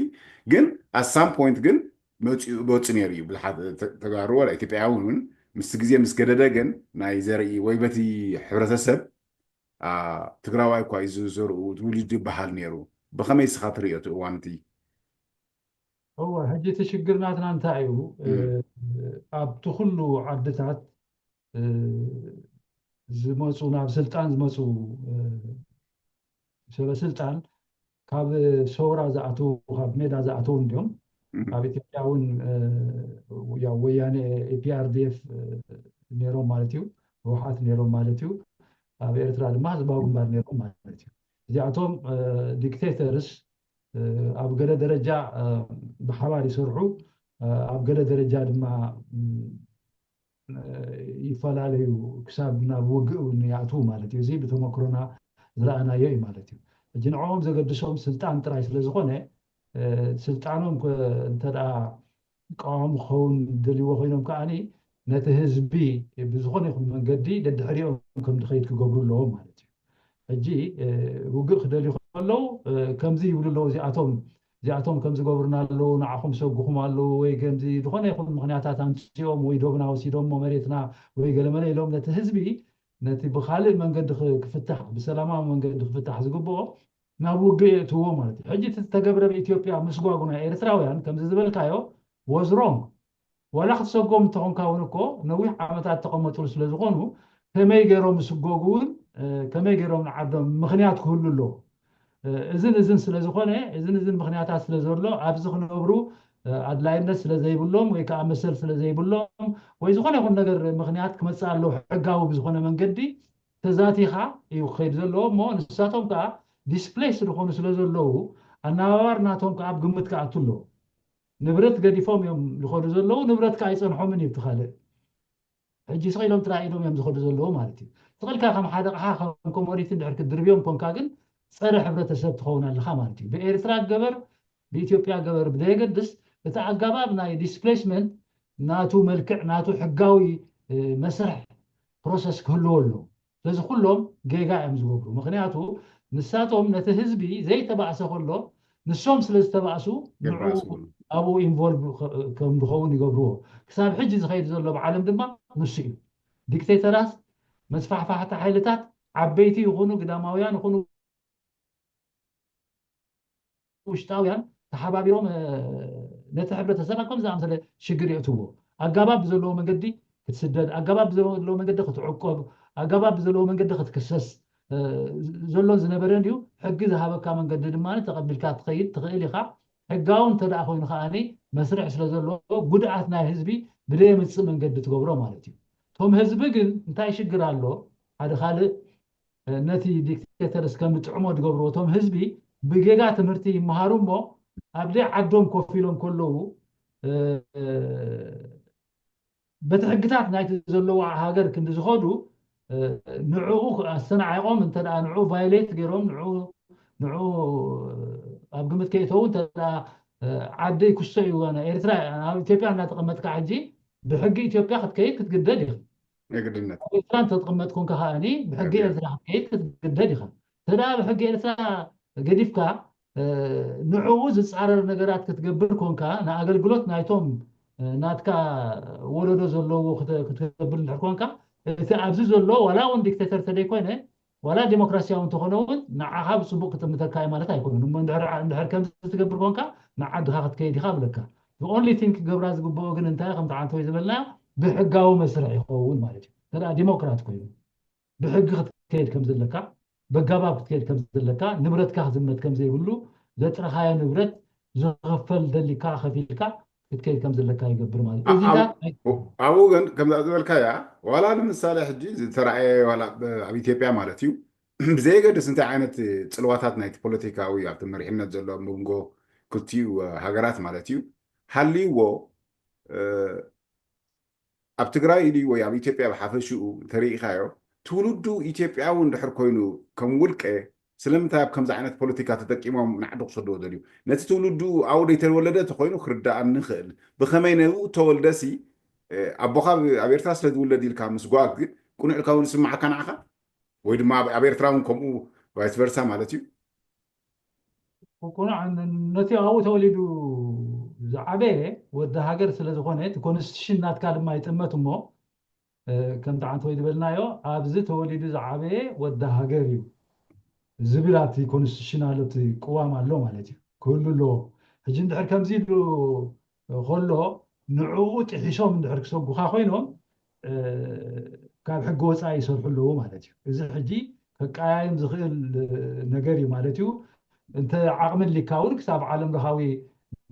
ግን ኣሳም ፖይንት ግን መፂኡ መፁ ነይሩ እዩ ብዙሓት ተጋሩ ወላ ኢትዮጵያውያን እውን ምስ ግዜ ምስ ገደደ ግን ናይ ዘርኢ ወይ በቲ ሕብረተሰብ ትግራዋይ እኳ እዩ ዝዘርኡ ትውልዲ ይበሃል ነይሩ ብኸመይ ስኻ ትርእዮ እቲ እዋን እቲ እወ ሕጂ እቲ ሽግር ናትና እንታይ እዩ ኣብቲ ኩሉ ዓድታት ዝመፁ ናብ ስልጣን ዝመፁ ሰበ ስልጣን ካብ ሰውራ ዝኣተው ካብ ሜዳ ዝኣተው እንዲዮም ኣብ ኢትዮጵያ እውን ያው ወያነ ኤፒኣርዲኤፍ ነይሮም ማለት እዩ ህወሓት ነይሮም ማለት እዩ ኣብ ኤርትራ ድማ ህዝባዊ ግንባር ነይሮም ማለት እዩ እዚኣቶም ዲክቴተርስ ኣብ ገለ ደረጃ ብሓባር ይሰርሑ ኣብ ገለ ደረጃ ድማ ይፈላለዩ ክሳብ ናብ ውግእ እውን ይኣትዉ ማለት እዩ። እዚ ብተመክሮና ዝረኣናዮ እዩ ማለት እዩ። ሕጂ ንዕኦም ዘገድሶም ስልጣን ጥራይ ስለ ዝኾነ ስልጣኖም እንተ ደኣ ይቃወሙ ክኸውን ደልይዎ ኮይኖም ከዓኒ ነቲ ህዝቢ ብዝኾነ ይኹን መንገዲ ደድሕሪኦም ከም ድኸይድ ክገብሩ ኣለዎም ማለት እዩ። ሕጂ ውግእ ክደልዩ ከለዉ ከምዚ ይብሉ ኣለዉ እዚኣቶም እዚኣቶም ከም ዝገብሩና ኣለዉ ንዓኹም ሰጉኹም ኣለዉ ወይ ከምዚ ዝኾነ ይኹን ምኽንያታት ኣምፅኦም ወይ ዶብና ወሲዶሞ መሬትና ወይ ገለመለ ኢሎም ነቲ ህዝቢ ነቲ ብካልእ መንገዲ ክፍታሕ ብሰላማዊ መንገዲ ክፍታሕ ዝግብኦ ናብ ውግእ የእትዎ ማለት እዩ። ሕጂ እቲ ዝተገብረ ብኢትዮጵያ ምስጓጉ ናይ ኤርትራውያን ከምዚ ዝበልካዮ ወዝሮም ዋላ ክትሰጎም እንተኾንካ እውን እኮ ነዊሕ ዓመታት ተቐመጥሉ ስለ ዝኾኑ ከመይ ገይሮም ዝስጎጉ እውን ከመይ ገይሮም ንዓዶም ምኽንያት ክህሉ ኣለዎ። እዝን እዝን ስለ ዝኾነ እዝን እዝን ምኽንያታት ስለ ዘሎ ኣብዚ ክነብሩ ኣድላይነት ስለ ዘይብሎም ወይ ከዓ መሰል ስለ ዘይብሎም ወይ ዝኾነ ይኹን ነገር ምኽንያት ክመፅእ ኣለዎ ሕጋዊ ብዝኾነ መንገዲ ተዛቲኻ እዩ ክኸይድ ዘለዎ እሞ ንሳቶም ከዓ ዲስፕሌስ ዝኾኑ ስለ ዘለዉ ኣነባባር ናቶም ከዓ ኣብ ግምት ክኣቱ ኣለዎ። ንብረት ገዲፎም እዮም ዝኸዱ ዘለዉ ንብረት ከዓ ኣይፀንሖምን እዩ እቲ ካልእ ሕጂ ስቕ ኢሎም ጥራይ ኢዶም እዮም ዝኸዱ ዘለዉ ማለት እዩ። ስቕ ኢልካ ከም ሓደ ኣቕሓ ከም ኮሞዲቲ እንድሕር ክትድርብዮም ኮንካ ግን ጸረ ሕብረተሰብ ትኸውን ኣለኻ ማለት እዩ። ብኤርትራ ገበር ብኢትዮጵያ ገበር ብደየገድስ እቲ ኣገባብ ናይ ዲስፕሌስመንት ናቱ መልክዕ ናቱ ሕጋዊ መስርሕ ፕሮሰስ ክህልዎ ኣለዎ። ስለዚ ኩሎም ጌጋ እዮም ዝገብሩ። ምክንያቱ ንሳቶም ነቲ ህዝቢ ዘይተባእሰ ከሎ ንሶም ስለ ዝተባእሱ ንዑ ኣብኡ ኢንቮልቭ ከም ዝኸውን ይገብርዎ። ክሳብ ሕጂ ዝኸይድ ዘሎ ብዓለም ድማ ንሱ እዩ። ዲክቴተራት፣ መስፋሕፋሕቲ ሓይልታት ዓበይቲ ይኹኑ ግዳማውያን ይኹኑ ውሽጣውያን ተሓባቢሮም ነቲ ሕብረተሰብ ኣብ ከምዚ ዝኣምሰለ ሽግር የእትዎ። ኣገባብ ብዘለዎ መንገዲ ክትስደድ፣ ኣገባብ ብዘለዎ መንገዲ ክትዕቆብ፣ ኣገባብ ብዘለዎ መንገዲ ክትክሰስ ዘሎን ዝነበረን እዩ። ሕጊ ዝሃበካ መንገዲ ድማ ተቐቢልካ ትኸይድ ትኽእል ኢኻ። ሕጋዊ እንተ ደኣ ኮይኑ ከዓኒ መስርሕ ስለ ዘለዎ ጉድኣት ናይ ህዝቢ ብደየምፅእ መንገዲ ትገብሮ ማለት እዩ። እቶም ህዝቢ ግን እንታይ ሽግር ኣሎ? ሓደ ካልእ ነቲ ዲክቴተር እስከምጥዕሞ ዝገብርዎ እቶም ህዝቢ ብጌጋ ትምህርቲ ይመሃሩ እሞ ኣብ ደይ ዓዶም ኮፍ ኢሎም ከለዉ በቲ ሕግታት ናይቲ ዘለዎ ሃገር ክንዲ ዝኸዱ ንዕኡ ኣስተናዒቖም እንተ ንዑ ቫይሌት ገይሮም ንዑ ኣብ ግምት ከይተዉ እንተ ዓደይ ክሶ እዩ። ኤርትራ ኣብ ኢትዮጵያ እናተቐመጥካ ሕጂ ብሕጊ ኢትዮጵያ ክትከይድ ክትግደድ ኢኻ። የግድነት ኣብ ኤርትራ እንተትቕመጥ ኮንካ ከዓኒ ብሕጊ ኤርትራ ክትከይድ ክትግደድ ኢኻ። እንተ ብሕጊ ኤርትራ ገዲፍካ ንዕኡ ዝፃረር ነገራት ክትገብር ኮንካ ንኣገልግሎት ናይቶም ናትካ ወለዶ ዘለዎ ክትገብር እንድሕር ኮንካ እቲ ኣብዚ ዘሎ ዋላ እውን ዲክቴተር ተደይኮይነ ዋላ ዲሞክራሲያዊ እንተኾነ እውን ንዓኻ ብፅቡቅ ክጥምተካ እዩ ማለት ኣይኮነን። እሞ እንድሕር ከምዚ ትገብር ኮንካ ንዓድኻ ክትከይድ ኢኻ ብለካ። ኦንሊ ቲንግ ክገብራ ዝግብኦ ግን እንታይ ከም ተዓንተወይ ዝበልና ብሕጋዊ መስርሕ ይኸውን ማለት እዩ። ተዳ ዲሞክራት ኮይኑ ብሕጊ ክትከይድ ከም ዘለካ በጋባብ ክትከይድ ከም ዘለካ ንብረትካ ክዝመት ከም ዘይብሉ ዘጥረኻዮ ንብረት ዝኽፈል ደሊካ ከፊልካ ክትከይድ ከም ዘለካ ይገብር ማለት እዩ። እዚታት ኣብኡ ግን ከምዛ ዝበልካያ ዋላ ንምሳሌ ሕጂ ዝተረኣየ ዋላ ኣብ ኢትዮጵያ ማለት እዩ ብዘየገድስ እንታይ ዓይነት ፅልዋታት ናይቲ ፖለቲካዊ ኣብቲ መሪሕነት ዘሎ መንጎ ክልቲኡ ሃገራት ማለት እዩ ሃልይዎ ኣብ ትግራይ ኢሉ ወይ ኣብ ኢትዮጵያ ብሓፈሽኡ እንተሪኢኻዮ ትውልዱ ኢትዮጵያዊ እንድሕር ኮይኑ ከም ውልቀ ስለምንታይ ኣብ ከምዚ ዓይነት ፖለቲካ ተጠቂሞም ንዓዲ ክሰድዎ ደልዩ? ነቲ ትውልዱ ኣብኡ ዘይተወለደ ተኮይኑ ክርዳኣኒ ይኽእል። ብኸመይ ነብኡ ተወልደሲ ኣቦኻ ኣብ ኤርትራ ስለ ዝውለድ ኢልካ ምስጓግ ግን ቅኑዕ ኢልካ እውን ዝስማዓካ ንዓኻ ወይ ድማ ኣብ ኤርትራ እውን ከምኡ ቫይስ ቨርሳ ማለት እዩ። ኩኖ ነቲ ኣብኡ ተወሊዱ ዝዓበየ ወዲ ሃገር ስለ ዝኾነ እቲ ኮንስቲቱሽን ናትካ ድማ ይጥመት እሞ ከምቲ ዓንተ ወይ ዝበልናዮ ኣብዚ ተወሊዱ ዝዓበየ ወዲ ሃገር እዩ ዝብል ኣብቲ ኮንስቲቱሽን ኣሎ እቲ ቅዋም ኣሎ ማለት እዩ ክህሉ ኣለዎ። ሕጂ እንድሕር ከምዚ ኢሉ ከሎ ንዕኡ ጥሒሶም እንድሕር ክሰጉኻ ኮይኖም ካብ ሕጊ ወፃኢ ይሰርሑ ኣለዉ ማለት እዩ። እዚ ሕጂ ከቀያይም ዝኽእል ነገር እዩ ማለት እዩ። እንተ ዓቕሚ ኣሊካ እውን ክሳብ ዓለም ለኻዊ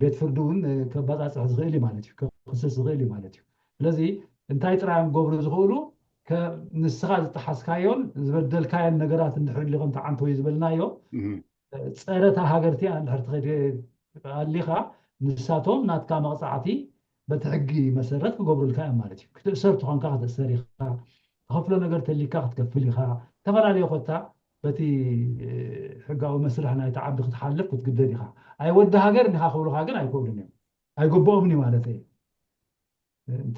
ቤት ፍርዲ እውን ከባፃፅሕ ዝኽእል እዩ ማለት እዩ፣ ክኽስስ ዝኽእል እዩ ማለት እዩ። ስለዚ እንታይ ጥራይ እዮም ክገብሩ ዝኽእሉ? ንስኻ ዝጠሓስካዮን ዝበደልካዮን ነገራት እንድሕር ሊኾም ተዓንተው እዩ ዝበልናዮ ፀረ እታ ሃገር እቲኣ እንድሕር ትኸይድ ኣሊኻ ንሳቶም ናትካ መቕፃዕቲ በቲ ሕጊ መሰረት ክገብሩልካ እዮም ማለት እዩ። ክትእሰር ትኾንካ ክትእሰር ኢኻ፣ ትኸፍሎ ነገር ተሊካ ክትከፍል ኢኻ። ዝተፈላለዩ ኮታ በቲ ሕጋዊ መስርሕ ናይቲ ዓዲ ክትሓልፍ ክትግደድ ኢኻ። ኣይ ወዲ ሃገር እንዲኻ ክብሉኻ ግን ኣይክእሉን እዮም፣ ኣይግብኦምን እዩ ማለት እዩ። እንተ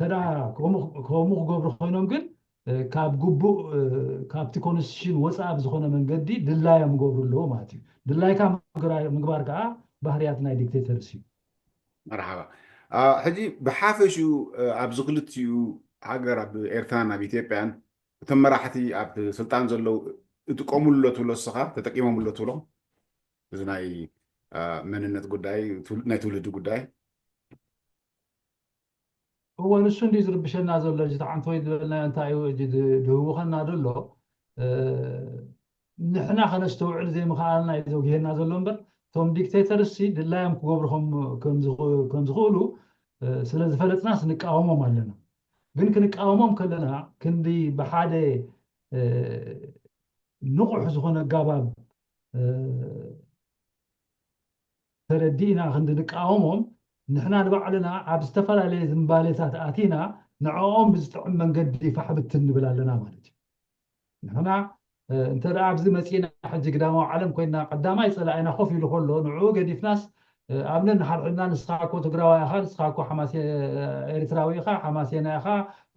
ከምኡ ክገብሩ ኮይኖም ግን ካብ ግቡእ ካብቲ ኮንስቲቱሽን ወፃኢ ብዝኾነ መንገዲ ድላዮም ክገብሩ ኣለዎ ማለት እዩ። ድላይካ ምግባር ከዓ ባህርያት ናይ ዲክቴተርስ እዩ። መርሓባ። ሕጂ ብሓፈሽኡ ኣብዚ ክልቲኡ ሃገር ኣብ ኤርትራን ኣብ ኢትዮጵያን እቶም መራሕቲ ኣብ ስልጣን ዘለዉ እጥቀሙሉ ኣሎ ትብሎ እስኻ ተጠቂሞም ኣሎ ትብሎ እዚ ናይ መንነት ጉዳይ ናይ ትውልዲ ጉዳይ እወ ንሱ እንዲ ዝርብሸና ዘሎ እዚ ተዓንተወይ ዝበልናዮ እንታይ እዩ እዚ ድህውኸና ዘሎ ንሕና ከነስተውዕል ዘይምኽኣልና እዩ ዘጉሄና ዘሎ እምበር እቶም ዲክቴተርስ ድላዮም ክገብሩ ከም ዝኽእሉ ስለ ዝፈለጥናስ ንቃወሞም ኣለና። ግን ክንቃወሞም ከለና ክንዲ ብሓደ ንቑሕ ዝኾነ ኣጋባብ ተረዲእና ክንዲ ንቃወሞም ንሕና ንባዕልና ኣብ ዝተፈላለየ ዝንባሌታት ኣቲና ንዕኦም ብዝጥዕም መንገዲ ፋሕብትን ንብል ኣለና ማለት እዩ። ንሕና እንተ ደኣ ኣብዚ መጺእና ሕጂ ግዳማዊ ዓለም ኮይና ቀዳማይ ጸላኢና ኮፍ ኢሉ ከሎ ንዕኡ ገዲፍናስ ኣብ ነንሓድሕድና ንስኻ እኮ ትግራዋይ ኢኻ፣ ንስኻ እኮ ሓማሴ ኤርትራዊ ኢኻ፣ ሓማሴና ኢኻ፣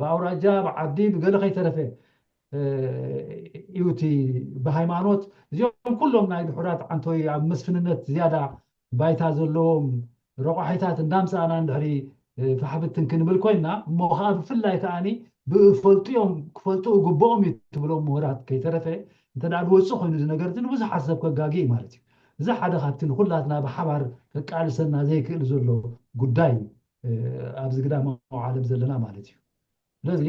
ብኣውራጃ ብዓዲ ብገለ ከይተረፈ እዩ እቲ ብሃይማኖት እዚኦም ኩሎም ናይ ድሑራት ዓንቶይ ኣብ መስፍንነት ዝያዳ ባይታ ዘለዎም ረቋሒታት እንዳምፃእና እንድሕሪ ፋሕብትን ክንብል ኮይና እሞ ከዓ ብፍላይ ከዓኒ ብፈልጡ እዮም ክፈልጡ ግብኦም እዩ ትብሎም ምሁራት ከይተረፈ እንተ ደኣ ዝወፅእ ኮይኑ እዚ ነገር እዚ ንብዙሓት ሰብ ከጋጊ እዩ ማለት እዩ። እዚ ሓደ ካብቲ ንኩላትና ብሓባር ከቃልሰና ዘይክእል ዘሎ ጉዳይ ኣብዚ ግዳማዊ ዓለም ዘለና ማለት እዩ። ስለዚ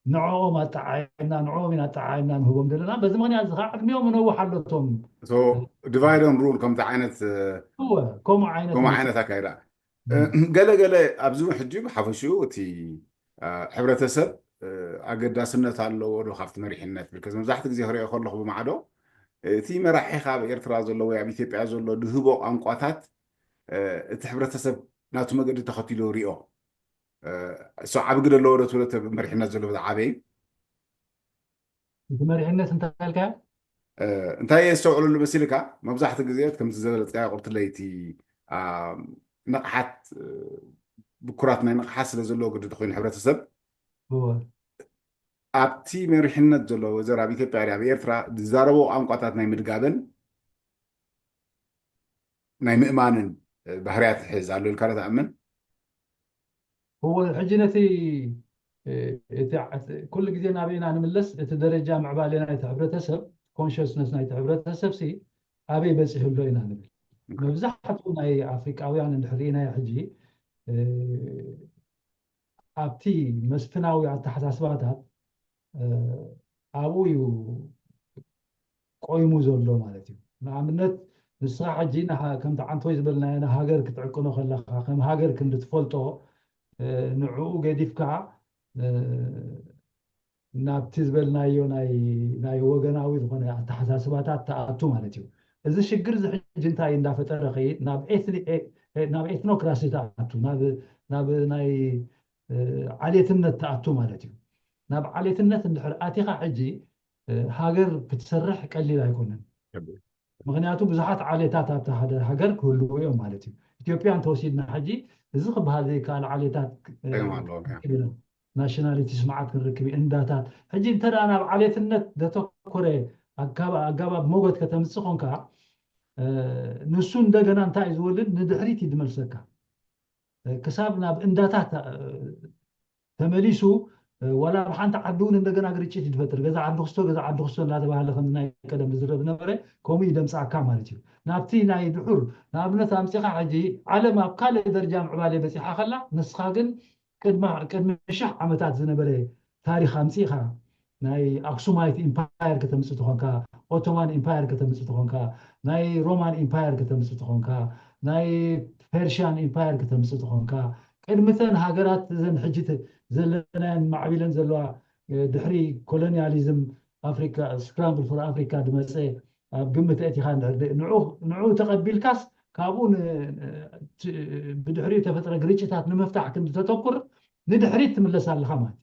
ንዕኦም ኣጠዓዒምና ንዕኦም ኢና ኣጠዓዒምና ንህቦም ዘለና። በዚ ምክንያት እዚ ከዓ ዕድሚኦም ነውሕ ኣሎቶም። ዲቫይድ ን ሩል ከምዚ ዓይነት እወ ከምኡ ዓይነት ከምኡ ዓይነት ኣካይዳ ገለ ገለ ኣብዚ ሕጂ ብሓፈሽኡ እቲ ሕብረተሰብ ኣገዳስነት ኣለዎ ዶ ካብቲ መሪሕነት ብልከ መብዛሕትኡ ግዜ ክሪኦ ከለኹ ብማዕዶ እቲ መራሒ ካብ ኤርትራ ዘሎ ወይ ኣብ ኢትዮጵያ ዘሎ ድህቦ ቋንቋታት እቲ ሕብረተሰብ ናቱ መገዲ ተኸቲሉ ሪኦ እሱ ዓቢ ግደ ኣለዎ ዶ ትብሎ መሪሕነት ዘሎ ዝዓበይ እቲ መሪሕነት እንታይ ኢልካ እንታይ የስተውዕለሉ መሲልካ መብዛሕትኡ ግዜ ከምቲ ዘበለፅያ ቁርትለይቲ ንቕሓት ብኩራት ናይ ንቕሓት ስለ ዘለዎ ግዲ ኮይኑ ሕብረተሰብ ኣብቲ መሪሕነት ዘሎ ወዘር ኣብ ኢትዮጵያ ኣብ ኤርትራ ዝዛረቦ ቋንቋታት ናይ ምድጋበን ናይ ምእማንን ባህርያት ይሕዝ ኣሎ ኢልካ ዶ ትኣምን እወ ሕጂ ነቲ ኩሉ ግዜ ናበይ ኢና ንምለስ እቲ ደረጃ ምዕባለ ናይቲ ሕብረተሰብ ኮንሽስነስ ናይቲ ሕብረተሰብ ሲ ኣበይ በፂሑ ኣሎ ኢና ንብል መብዛሕትኡ ናይ ኣፍሪቃውያን እንድሕር ርኢናዮ ሕጂ ኣብቲ መስፍናዊ ኣተሓሳስባታት ኣብኡ እዩ ቆይሙ ዘሎ ማለት እዩ። ንኣብነት ንስኻ ሕጂ ከምቲ ዓንቶይ ዝበልናዮ ንሃገር ክትዕቅኖ ከለኻ ከም ሃገር ክንዲ ትፈልጦ ንዕኡ ገዲፍካ ናብቲ ዝበልናዮ ናይ ወገናዊ ዝኾነ ኣተሓሳስባታት ትኣቱ ማለት እዩ። እዚ ሽግር እዚ ሕጂ እንታይ እንዳፈጠረ ከይድ ናብ ኤትኖክራሲ ትኣቱ ናብ ናይ ዓሌትነት ትኣቱ ማለት እዩ። ናብ ዓሌትነት እንድሕር ኣቲኻ ሕጂ ሃገር ክትሰርሕ ቀሊል ኣይኮነን። ምክንያቱ ብዙሓት ዓሌታት ኣብቲ ሓደ ሃገር ክህልዉ እዮም ማለት እዩ። ኢትዮጵያ እንተወሲድና ሕጂ እዚ ክበሃል ዘይከኣል ዓሌታት ናሽናሊቲስ መዓት ክንርክብ እዩ። እንዳታት ሕጂ እንተ ናብ ዓሌትነት ዘተኮረ ኣጋባብ ሞገት ከተምፅእ ኮንካ ንሱ እንደገና እንታይ እዩ ዝወልድ ንድሕሪት እዩ ዝመልሰካ ክሳብ ናብ እንዳታት ተመሊሱ ዋላ ኣብ ሓንቲ ዓዲ እውን እንደገና ግርጭት ይፈጥር ገዛ ዓዲ ክስቶ ገዛ ዓዲ ክስቶ እናተባሃለ ከም ናይ ቀደም ዝዝረብ ነበረ ከምኡ ይደምፃካ ማለት እዩ ናብቲ ናይ ድሑር ንኣብነት ኣምፂኻ ሕጂ ዓለም ኣብ ካልእ ደረጃ ምዕባለ በፂሓ ከላ ንስኻ ግን ቅድሚ ሽሕ ዓመታት ዝነበረ ታሪክ ኣምፂእኻ ናይ ኣክሱማይት ኢምፓየር ከተምፅእ ተኾንካ ኦቶማን ኢምፓየር ከተምፅእ ተኾንካ ናይ ሮማን ኢምፓየር ከተምፅእ ተኾንካ ናይ ፐርሽያን ኢምፓየር ከተምፅእ ተኾንካ ቅድሚተን ሃገራት ዘን ሕጂ ዘለናየን ማዕቢለን ዘለዋ ድሕሪ ኮሎኒያሊዝም ኣፍሪካ ስክራምብል ፎር ኣፍሪካ ድመፀ ኣብ ግምት ኣእቲኻ ንዑ ተቐቢልካስ ካብኡ ብድሕሪኡ ተፈጥረ ግርጭታት ንምፍታሕ ክንዲ ተተኩር ንድሕሪት ትምለስ ኣለኻ ማለት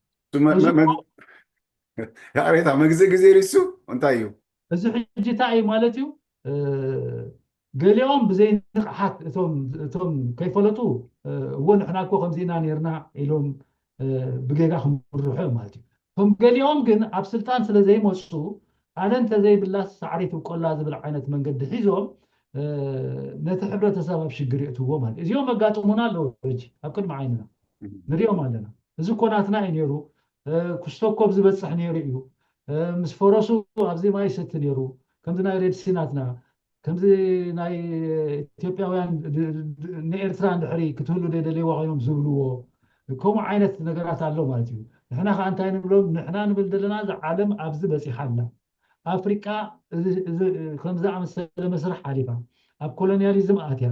ያሬታ መግዜ ግዜ ሪሱ እንታይ እዩ እዚ ሕጂ እንታይ እዩ ማለት እዩ ገሊኦም ብዘይ ንቕሓት እቶም እቶም ከይፈለጡ እዎ ንሕና እኮ ከምዚ ኢና ነርና ኢሎም ብጌጋ ክምርሑ ማለት እዩ እቶም ገሊኦም ግን ኣብ ስልጣን ስለ ዘይመፁ ኣነ እንተዘይብላስ ሳዕሪ ትብቆላ ዝብል ዓይነት መንገዲ ሒዞም ነቲ ሕብረተሰብ ኣብ ሽግር የእትዎ ማለት እዚኦም ኣጋጥሙና ኣለዉ ሕጂ ኣብ ቅድሚ ዓይንና ንሪኦም ኣለና እዚ እኮ ናትና እዩ ነይሩ ክስቶ እኮ ኣብዚ በፅሕ ነይሩ እዩ ምስ ፈረሱ ኣብዚ ማይ ይሰቲ ነይሩ ከምዚ ናይ ሬድሲ ናትና ከምዚ ናይ ኢትዮጵያውያን ንኤርትራ እንድሕሪ ክትህሉ ደደልይዋ ኮይኖም ዝብልዎ ከምኡ ዓይነት ነገራት ኣሎ ማለት እዩ ንሕና ከዓ እንታይ ንብሎም ንሕና ንብል ዘለና እዚ ዓለም ኣብዚ በፂሓ ኣላ ኣፍሪቃ ከምዚ ኣመሰለ መስርሕ ሓሊፋ ኣብ ኮሎኒያሊዝም ኣትያ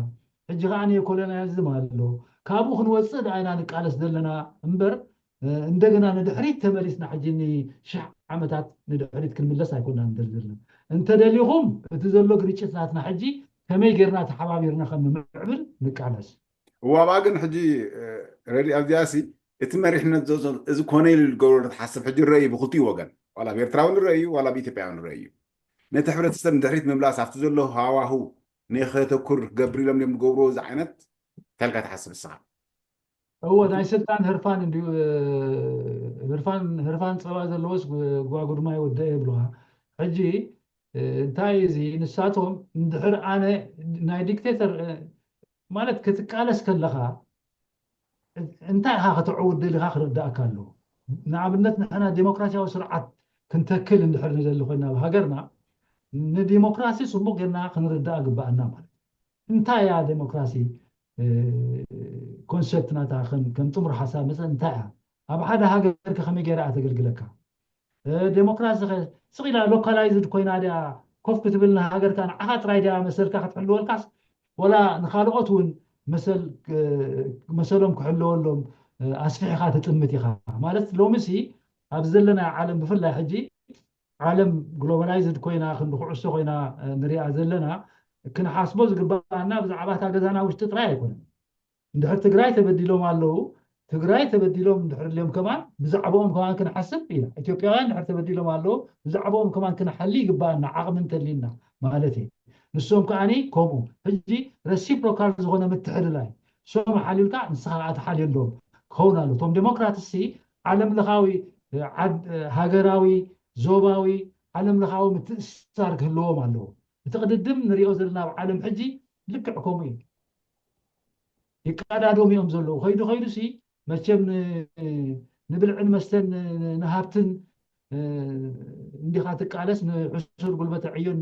ሕጂ ከዓ ኮሎኒያሊዝም ኣሎ ካብኡ ክንወፅእ ደኣ ኢና ንቃለስ ዘለና እምበር እንደገና ንድሕሪት ተመሊስና ሕጂ ንሽሕ ዓመታት ንድሕሪት ክንምለስ ኣይኮና ንደሊ ዘለና እንተደሊኹም እቲ ዘሎ ግርጭት ናትና ሕጂ ከመይ ጌርና ተሓባቢርና ከም ንምዕብል ንቃለስ እዋባ ግን ሕጂ ረዲ ኣብዚኣሲ እቲ መሪሕነት ዘዞ እዚ ኮነ ኢሉ ዝገብሮ ትሓስብ ሕጂ ንረእዩ ብክልቲኡ ወገን፣ ዋላ ብኤርትራውን ንረእዩ ዋላ ብኢትዮጵያውን ንረእዩ። ነቲ ሕብረተሰብ ንድሕሪት ምምላስ ኣብቲ ዘሎ ሃዋሁ ንኸተኩር ክገብር ኢሎም እዮም ዝገብርዎ እዚ ዓይነት እንታይ ኢልካ ትሓስብ ንስኻ? እዎ ናይ ስልጣን ህርፋን እንዲዩ። ህርፋን ህርፋን ፀባ ዘለዎስ ጓጉድማ ይወደ ይብሉካ። ሕጂ እንታይ እዚ ንሳቶም እንድሕር ኣነ ናይ ዲክቴተር ማለት ክትቃለስ ከለኻ እንታይ ኢኻ ከተዕውድ ደሊኻ ክርዳእካ ኣለዎ። ንኣብነት ንሕና ዴሞክራሲያዊ ስርዓት ክንተክል እንድሕር ንደሊ ኮይና ኣብ ሃገርና ንዲሞክራሲ ፅቡቅ ጌርና ክንርዳእ ግባኣና ማለት እንታይ እያ ዴሞክራሲ? ኮንሰፕት ናታ ከም ጥሙር ሓሳብ መፀ እንታይ እያ? ኣብ ሓደ ሃገር ከመይ ገይራ እያ ተገልግለካ? ዴሞክራሲ ስቕ ኢላ ሎካላይዝድ ኮይና ድያ ኮፍ ክትብል ንሃገርካ ንዓኻ ጥራይ ድያ መሰልካ ክትሕልወልካስ ወላ ንካልኦት እውን መሰሎም ክሕለወሎም ኣስፊሕካ ትጥምት ኢኻ ማለት ሎምሲ ኣብዚ ዘለና ዓለም ብፍላይ ሕጂ ዓለም ግሎባላይዝድ ኮይና ክንዲ ኩዕሶ ኮይና ንሪኣ ዘለና ክንሓስቦ ዝግባኣና ብዛዕባ እታ ገዛና ውሽጢ ጥራይ ኣይኮነን። እንድሕር ትግራይ ተበዲሎም ኣለዉ ትግራይ ተበዲሎም እንድሕር ልዮም ከማን ብዛዕባኦም ከማን ክንሓስብ ኢና። ኢትዮጵያውያን እንድሕር ተበዲሎም ኣለዉ ብዛዕባኦም ከማን ክንሓሊ ይግባኣና ዓቕሚ እንተሊና ማለት እዩ። ንሶም ከዓኒ ከምኡ ሕጂ ረሲፕሮካል ዝኾነ ምትሕልላይ ሶም ሓልዩልካ ንስኻ ከዓ ትሓልየሎም ክኸውን ኣሎ። እቶም ዴሞክራት ሲ ዓለም ለኻዊ ሃገራዊ ዞባዊ ዓለም ለኻዊ ምትእስሳር ክህልዎም ኣለዎ። እቲ ቅድድም ንሪኦ ዘለና ኣብ ዓለም ሕጂ ልክዕ ከምኡ እዩ። ይቀዳደሙ እዮም ዘለዉ። ከይዱ ከይዱ ሲ መቸም ንብልዕን መስተን ንሃብትን እንዲኻ ትቃለስ ንሕሱር ጉልበተ ዕዮን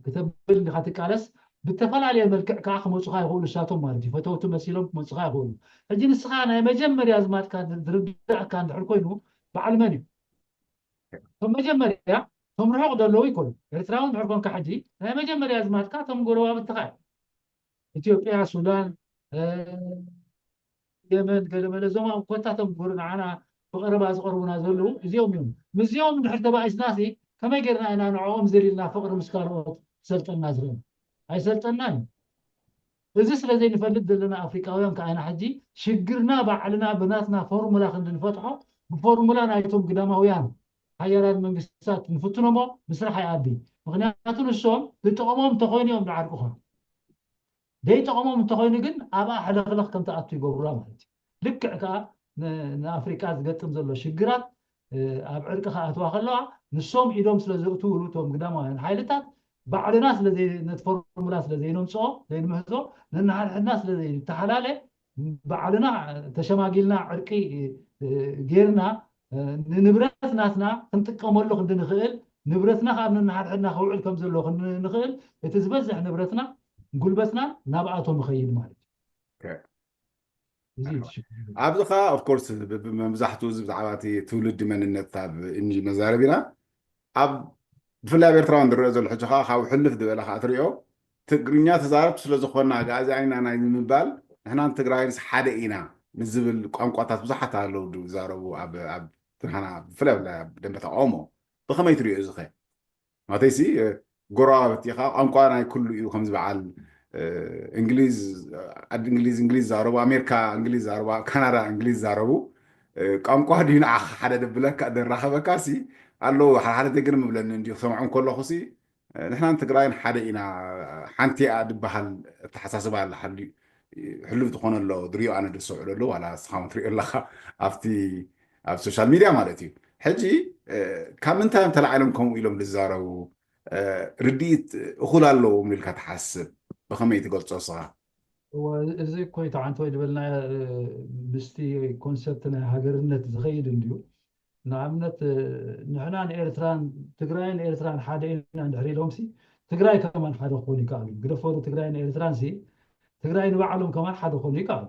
ክተብል እንዲኻ ትቃለስ ብተፈላለየ መልክዕ ከዓ ክመፁኻ ይኽእሉ እሳቶም ማለት እዩ። ፈተውቲ መሲሎም ክመፁኻ ይኽእሉ። ሕጂ ንስኻ ናይ መጀመርያ ዝማትካ ዝርዳእካ እንድሕር ኮይኑ በዓል መን እዩ? እቶም መጀመርያ እቶም ርሑቕ ዘለዉ ይኮኑ። ኤርትራዊ እንድሕር ኮንካ ሕጂ ናይ መጀመርያ ዝማትካ እቶም ጎረባብትኻ እዮም። ኢትዮጵያ፣ ሱዳን፣ የመን፣ ገለመለ እዞም ኣብ ኮታቶም ጎረ ንዓና ብቐረባ ዝቐርቡና ዘለዉ እዚኦም እዮም። ምስዚኦም እንድሕር ተባኢስና ሲ ከመይ ጌርና ኢና ንዕኦም ዘሊልና ፍቕሪ ምስ ካልኦት ሰልጠና ዝኽእል? ኣይሰልጠናን እዩ። እዚ ስለ ዘይንፈልጥ ዘለና ኣፍሪቃውያን ከዓና ሕጂ ሽግርና ባዕልና ብናትና ፎርሙላ ክንዲ ንፈትሖ ብፎርሙላ ናይቶም ግዳማውያን ሓያላት መንግስታት ንፍትኖሞ ምስራሕ ኣይኣቢ። ምክንያቱ ንሶም ዝጠቕሞም እንተኮይኑ እዮም ዝዓርቁኻ። ደይጠቕሞም እንተኮይኑ ግን ኣብኣ ሕልኽልኽ ከም ትኣቱ ይገብሩላ ማለት እዩ። ልክዕ ከዓ ንኣፍሪቃ ዝገጥም ዘሎ ሽግራት ኣብ ዕርቂ ክኣትዋ ከለዋ ንሶም ኢዶም ስለ ዘእትውሉ እቶም ግዳማውያን ሓይልታት ባዕልና ስለዘይ ነቲ ፎርሙላ ስለ ዘይነምፅኦ ዘይንምህዞ ነናሓድሕድና ስለ ዘይተሓላለ ባዕልና ተሸማጊልና ዕርቂ ጌርና ንንብረት ናትና ክንጥቀመሉ ክንዲ ንኽእል ንብረትና ካብ ነናሓድሕድና ክውዕል ከም ዘለዎ ክንዲ ንኽእል እቲ ዝበዝሕ ንብረትና ጉልበትና ናብኣቶም ይኸይድ ማለት እዩ። ኣብዚ ከዓ ኦፍኮርስ መብዛሕትኡ እዚ ብዛዕባ እቲ ትውልዲ መንነት ኣብ እኒ መዛረብ ኢና ኣብ ብፍላይ ኣብ ኤርትራውያን ዝረአ ዘሎ ሕጂ ከዓ ካብ ሕልፍ ዝበለ ከዓ ትሪኦ ትግርኛ ተዛረብቲ ስለ ዝኾና ኣግኣዚያን ኢና ናይ ንምባል ንሕናን ትግራይንስ ሓደ ኢና ንዝብል ቋንቋታት ብዙሓት ኣለዉ ዝዛረቡ ኣብ ንሕና ብፍላይ ኣብ ደንበ ተቃውሞ ብኸመይ ትሪኦ እዚ ኸ? ማለተይሲ ጎረባብቲ ኢኻ ቋንቋ ናይ ኩሉ እዩ ከምዚ በዓል እንግሊዝ ዓዲ እንግሊዝ እንግሊዝ ዛረቡ ኣሜሪካ እንግሊዝ ዛረቡ ካናዳ እንግሊዝ ዛረቡ ቋንቋ ድዩ ንዓኻ ሓደ ደብለካ ደራኸበካ ሲ ኣለዉ ሓደ ሓደ ደግርም እብለኒ እንዲዩ ክሰምዖም ከለኹ ሲ ንሕናን ትግራይን ሓደ ኢና ሓንቲ እያ ድበሃል ኣተሓሳስባ ኣለ ሓልዩ ሕሉፍ ዝኾነ ኣሎ ድሪኦ ኣነ ድሰውዕሎ ኣሎ ዋላ ስኻ ትሪኦ ኣለኻ ኣብቲ ኣብ ሶሻል ሚድያ ማለት እዩ ሕጂ ካብ ምንታይ እዮም ተላዒሎም ከምኡ ኢሎም ዝዛረቡ ርድኢት እኹል ኣለዎም ኢልካ ትሓስብ ብኸመይ ትገልፆ ስኻ እዚ እኮ ተዓንተወይ ዝበልና ምስቲ ኮንሰፕት ናይ ሃገርነት ዝኸይድ እንድዩ ንኣብነት ንሕና ንኤርትራን ትግራይን ኤርትራን ሓደ ኢና እንድሕር ኢሎም ሲ ትግራይ ከማን ሓደ ክኾኑ ይከኣሉ ግደፈሩ ትግራይን ኤርትራን ሲ ትግራይ ንባዕሎም ከማን ሓደ ክኾኑ ይከኣሉ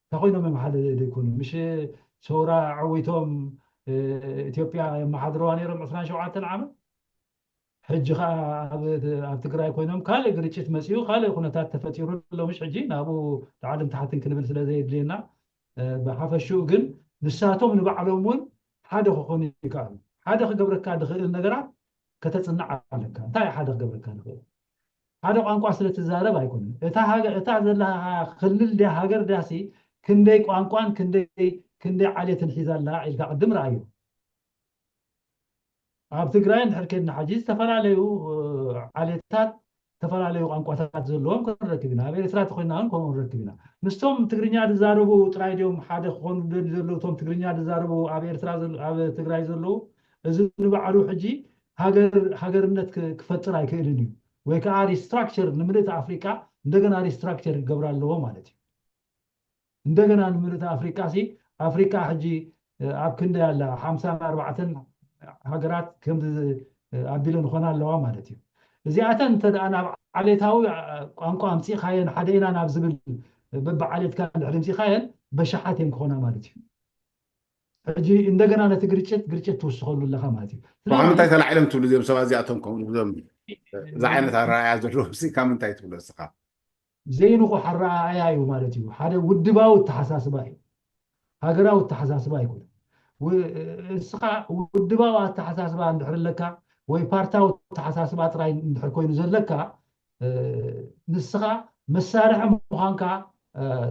እንታ ኮይኖም እዮም ሓደ ዘይኮኑ ምሽ ሰውራ ዓዊቶም ኢትዮጵያ የመሓድረዋ ነይሮም ዕስራን ሸውዓተን ዓመት ሕጂ ከዓ ኣብ ትግራይ ኮይኖም ካልእ ግርጭት መፅኡ ካልእ ኩነታት ተፈጢሩ ኣሎ ምሽ ሕጂ ናብኡ ላዕልን ታሕትን ክንብል ስለ ዘየድልየና ብሓፈሽኡ ግን ንሳቶም ንባዕሎም እውን ሓደ ክኾኑ ይከኣሉ ሓደ ክገብረካ ዝኽእል ነገራት ከተፅንዕ ኣለካ እንታይ ሓደ ክገብረካ ዝኽእል ሓደ ቋንቋ ስለ ትዛረብ ኣይኮነን እታ ዘላ ክልል ድያ ሃገር ድያሲ ክንደይ ቋንቋን ክንደይ ክንደይ ዓሌትን ሒዛ ኣላ ኢልካ ቅድም ረኣዮ። ኣብ ትግራይ እንድሕር ከድና ሕጂ ዝተፈላለዩ ዓሌታት፣ ዝተፈላለዩ ቋንቋታት ዘለዎም ክንረክብ ኢና። ኣብ ኤርትራ ተኮይና እውን ከምኡ ንረክብ ኢና። ምስቶም ትግርኛ ዝዛረቡ ጥራይ ድዮም ሓደ ክኾኑ ደልዩ ዘለዉ? እቶም ትግርኛ ዝዛረቡ ኣብ ኤርትራ ኣብ ትግራይ ዘለዉ፣ እዚ ንባዕሉ ሕጂ ሃገርነት ክፈጥር ኣይክእልን እዩ። ወይ ከዓ ሪስትራክቸር ንምልእቲ ኣፍሪቃ እንደገና ሪስትራክቸር ይገብር ኣለዎ ማለት እዩ። እንደገና ንምልእቲ ኣፍሪቃ ሲ ኣፍሪቃ ሕጂ ኣብ ክንደይ ኣላ? ሓምሳን ኣርባዕተን ሃገራት ከምዚ ኣቢለን ይኾና ኣለዋ ማለት እዩ። እዚኣተን እንተ ደኣ ናብ ዓሌታዊ ቋንቋ ኣምፂእኻየን፣ ሓደ ኢና ናብ ዝብል በብዓሌትካ እንድሕር ኣምፂእኻየን በሽሓት እየን ክኾና ማለት እዩ። ሕጂ እንደገና ነቲ ግርጭት ግርጭት ትውስኸሉ ኣለኻ ማለት እዩ። ካብ ምንታይ ተላዒሎም ትብሉ እዚኦም ሰባት እዚኣቶም ከምኡ ንብሎም እዚ ዓይነት ኣረኣእያ ዘለዎም ሲ ካብ ምንታይ ትብሎ እስኻ? ዘይንቑሕ ኣረኣእያ እዩ ማለት እዩ። ሓደ ውድባዊ ኣተሓሳስባ እዩ፣ ሃገራዊ ኣተሓሳስባ ኣይኮነን። እስኻ ውድባዊ ኣተሓሳስባ እንድሕር ኣለካ ወይ ፓርታዊ ኣተሓሳስባ ጥራይ እንድሕር ኮይኑ ዘለካ፣ ንስኻ መሳርሒ ምዃንካ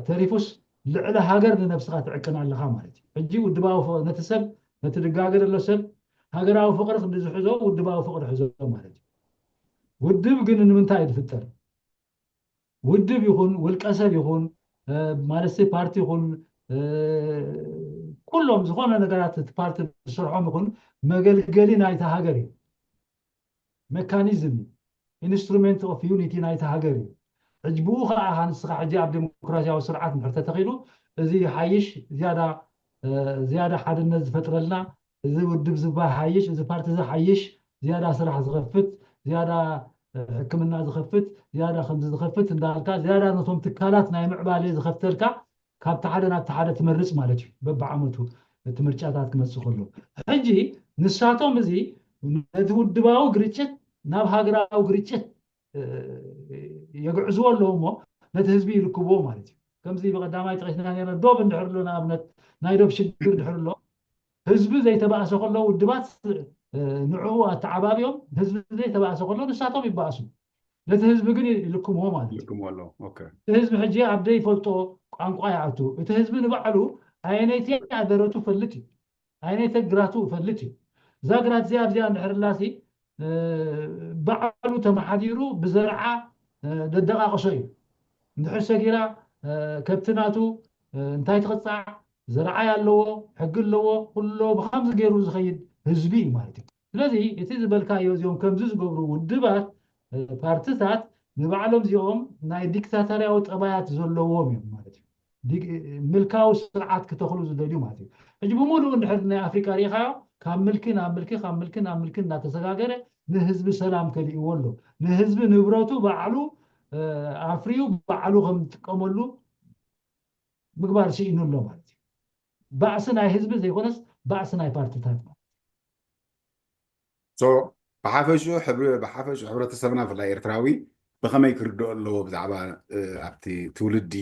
ተሪፉስ ልዕሊ ሃገር ንነብስኻ ትዕቅን ኣለኻ ማለት እዩ። ሕጂ ውድባዊ ነቲ ሰብ ነቲ ድጋገ ዘሎ ሰብ ሃገራዊ ፍቕሪ ክንዲ ዝሕዞ ውድባዊ ፍቕሪ ሕዞ ማለት እዩ። ውድብ ግን ንምንታይ እዩ ዝፍጠር? ውድብ ይኹን ውልቀ ሰብ ይኹን ማለት ፓርቲ ይኹን ኩሎም ዝኾነ ነገራት እቲ ፓርቲ ዝሰርሖም ይኹን መገልገሊ ናይቲ ሃገር እዩ። መካኒዝም ኢንስትሩመንት ኦፍ ዩኒቲ ናይቲ ሃገር እዩ። ሕጂ ብኡ ከዓ ንስኻ ሕጂ ኣብ ዴሞክራሲያዊ ስርዓት እንድሕር ተተኺሉ እዚ ሓይሽ ዝያዳ ዝያዳ ሓድነት ዝፈጥረልና፣ እዚ ውድብ ዝባ ሓይሽ፣ እዚ ፓርቲ እዚ ሓይሽ፣ ዝያዳ ስራሕ ዝኸፍት፣ ዝያዳ ሕክምና ዝኸፍት፣ ዝያዳ ከምዚ ዝኸፍት እንዳልካ ዝያዳ ነቶም ትካላት ናይ ምዕባለ ዝኸፍተልካ ካብቲ ሓደ ናብቲ ሓደ ትመርፅ ማለት እዩ። በብዓመቱ እቲ ምርጫታት ክመፅእ ከሎ ሕጂ ንሳቶም እዚ ነቲ ውድባዊ ግርጭት ናብ ሃገራዊ ግርጭት የግዕዝዎ ኣለዉ እሞ ነቲ ህዝቢ ይልክብዎ ማለት እዩ። ከምዚ ብቐዳማይ ጠቂስና ነርና ዶብ እንድሕር ኣሎ ንኣብነት ናይ ዶብ ሽግር እንድሕር ኣሎ ህዝቢ ዘይተባእሰ ከሎ ውድባት ንዕኡ ኣተዓባቢዮም ህዝቢ ዘይተባእሰ ከሎ ንሳቶም ይባእሱ። ነቲ ህዝቢ ግን ይልክምዎ ማለት እዩ። ይልክምዎ ኣለዉ። ኦኬ። እቲ ህዝቢ ሕጂ ኣብ ዘይፈልጦ ቋንቋ ይኣቱ። እቲ ህዝቢ ንባዕሉ ኣየነይቲ ኣደረቱ ፈልጥ እዩ። ኣየነይቲ ግራቱ ፈልጥ እዩ። እዛ ግራት እዚኣ ኣብዚኣ እንድሕር ላሲ ባዕሉ ተመሓዲሩ ብዘርዓ ደደቃቅሶ እዩ። እንድሕር ሰጊራ ከብቲ ናቱ እንታይ ትቕፃዕ ዘርዓይ ኣለዎ፣ ሕጊ ኣለዎ፣ ኩሎ ብከምዚ ገይሩ ዝኸይድ ህዝቢ እዩ ማለት እዩ። ስለዚ እቲ ዝበልካዮ እዚኦም ከምዚ ዝገብሩ ውድባት ፓርትታት ንባዕሎም እዚኦም ናይ ዲክታተርያዊ ጠባያት ዘለዎም እዮም ማለት እዩ። ምልካዊ ስርዓት ክተኽሉ ዝደልዩ ማለት እዩ። ሕጂ ብምሉእ እንድሕር ናይ ኣፍሪቃ ሪኢኻዮ ካብ ምልኪ ናብ ምልኪ ካብ ምልኪ ናብ ምልኪ እናተሰጋገረ ንህዝቢ ሰላም ከሊእዎ ኣሎ። ንህዝቢ ንብረቱ ባዕሉ ኣፍርዩ ባዕሉ ከም ዝጥቀመሉ ምግባር ስኢኑ ኣሎ ማለት እዩ። ባእሲ ናይ ህዝቢ ዘይኮነስ ባእሲ ናይ ፓርትታት ማለት ብሓፈሽኡ ሕብረተሰብና ብፍላይ ኤርትራዊ ብኸመይ ክርድኦ ኣለዎ ብዛዕባ ኣብቲ ትውልዲ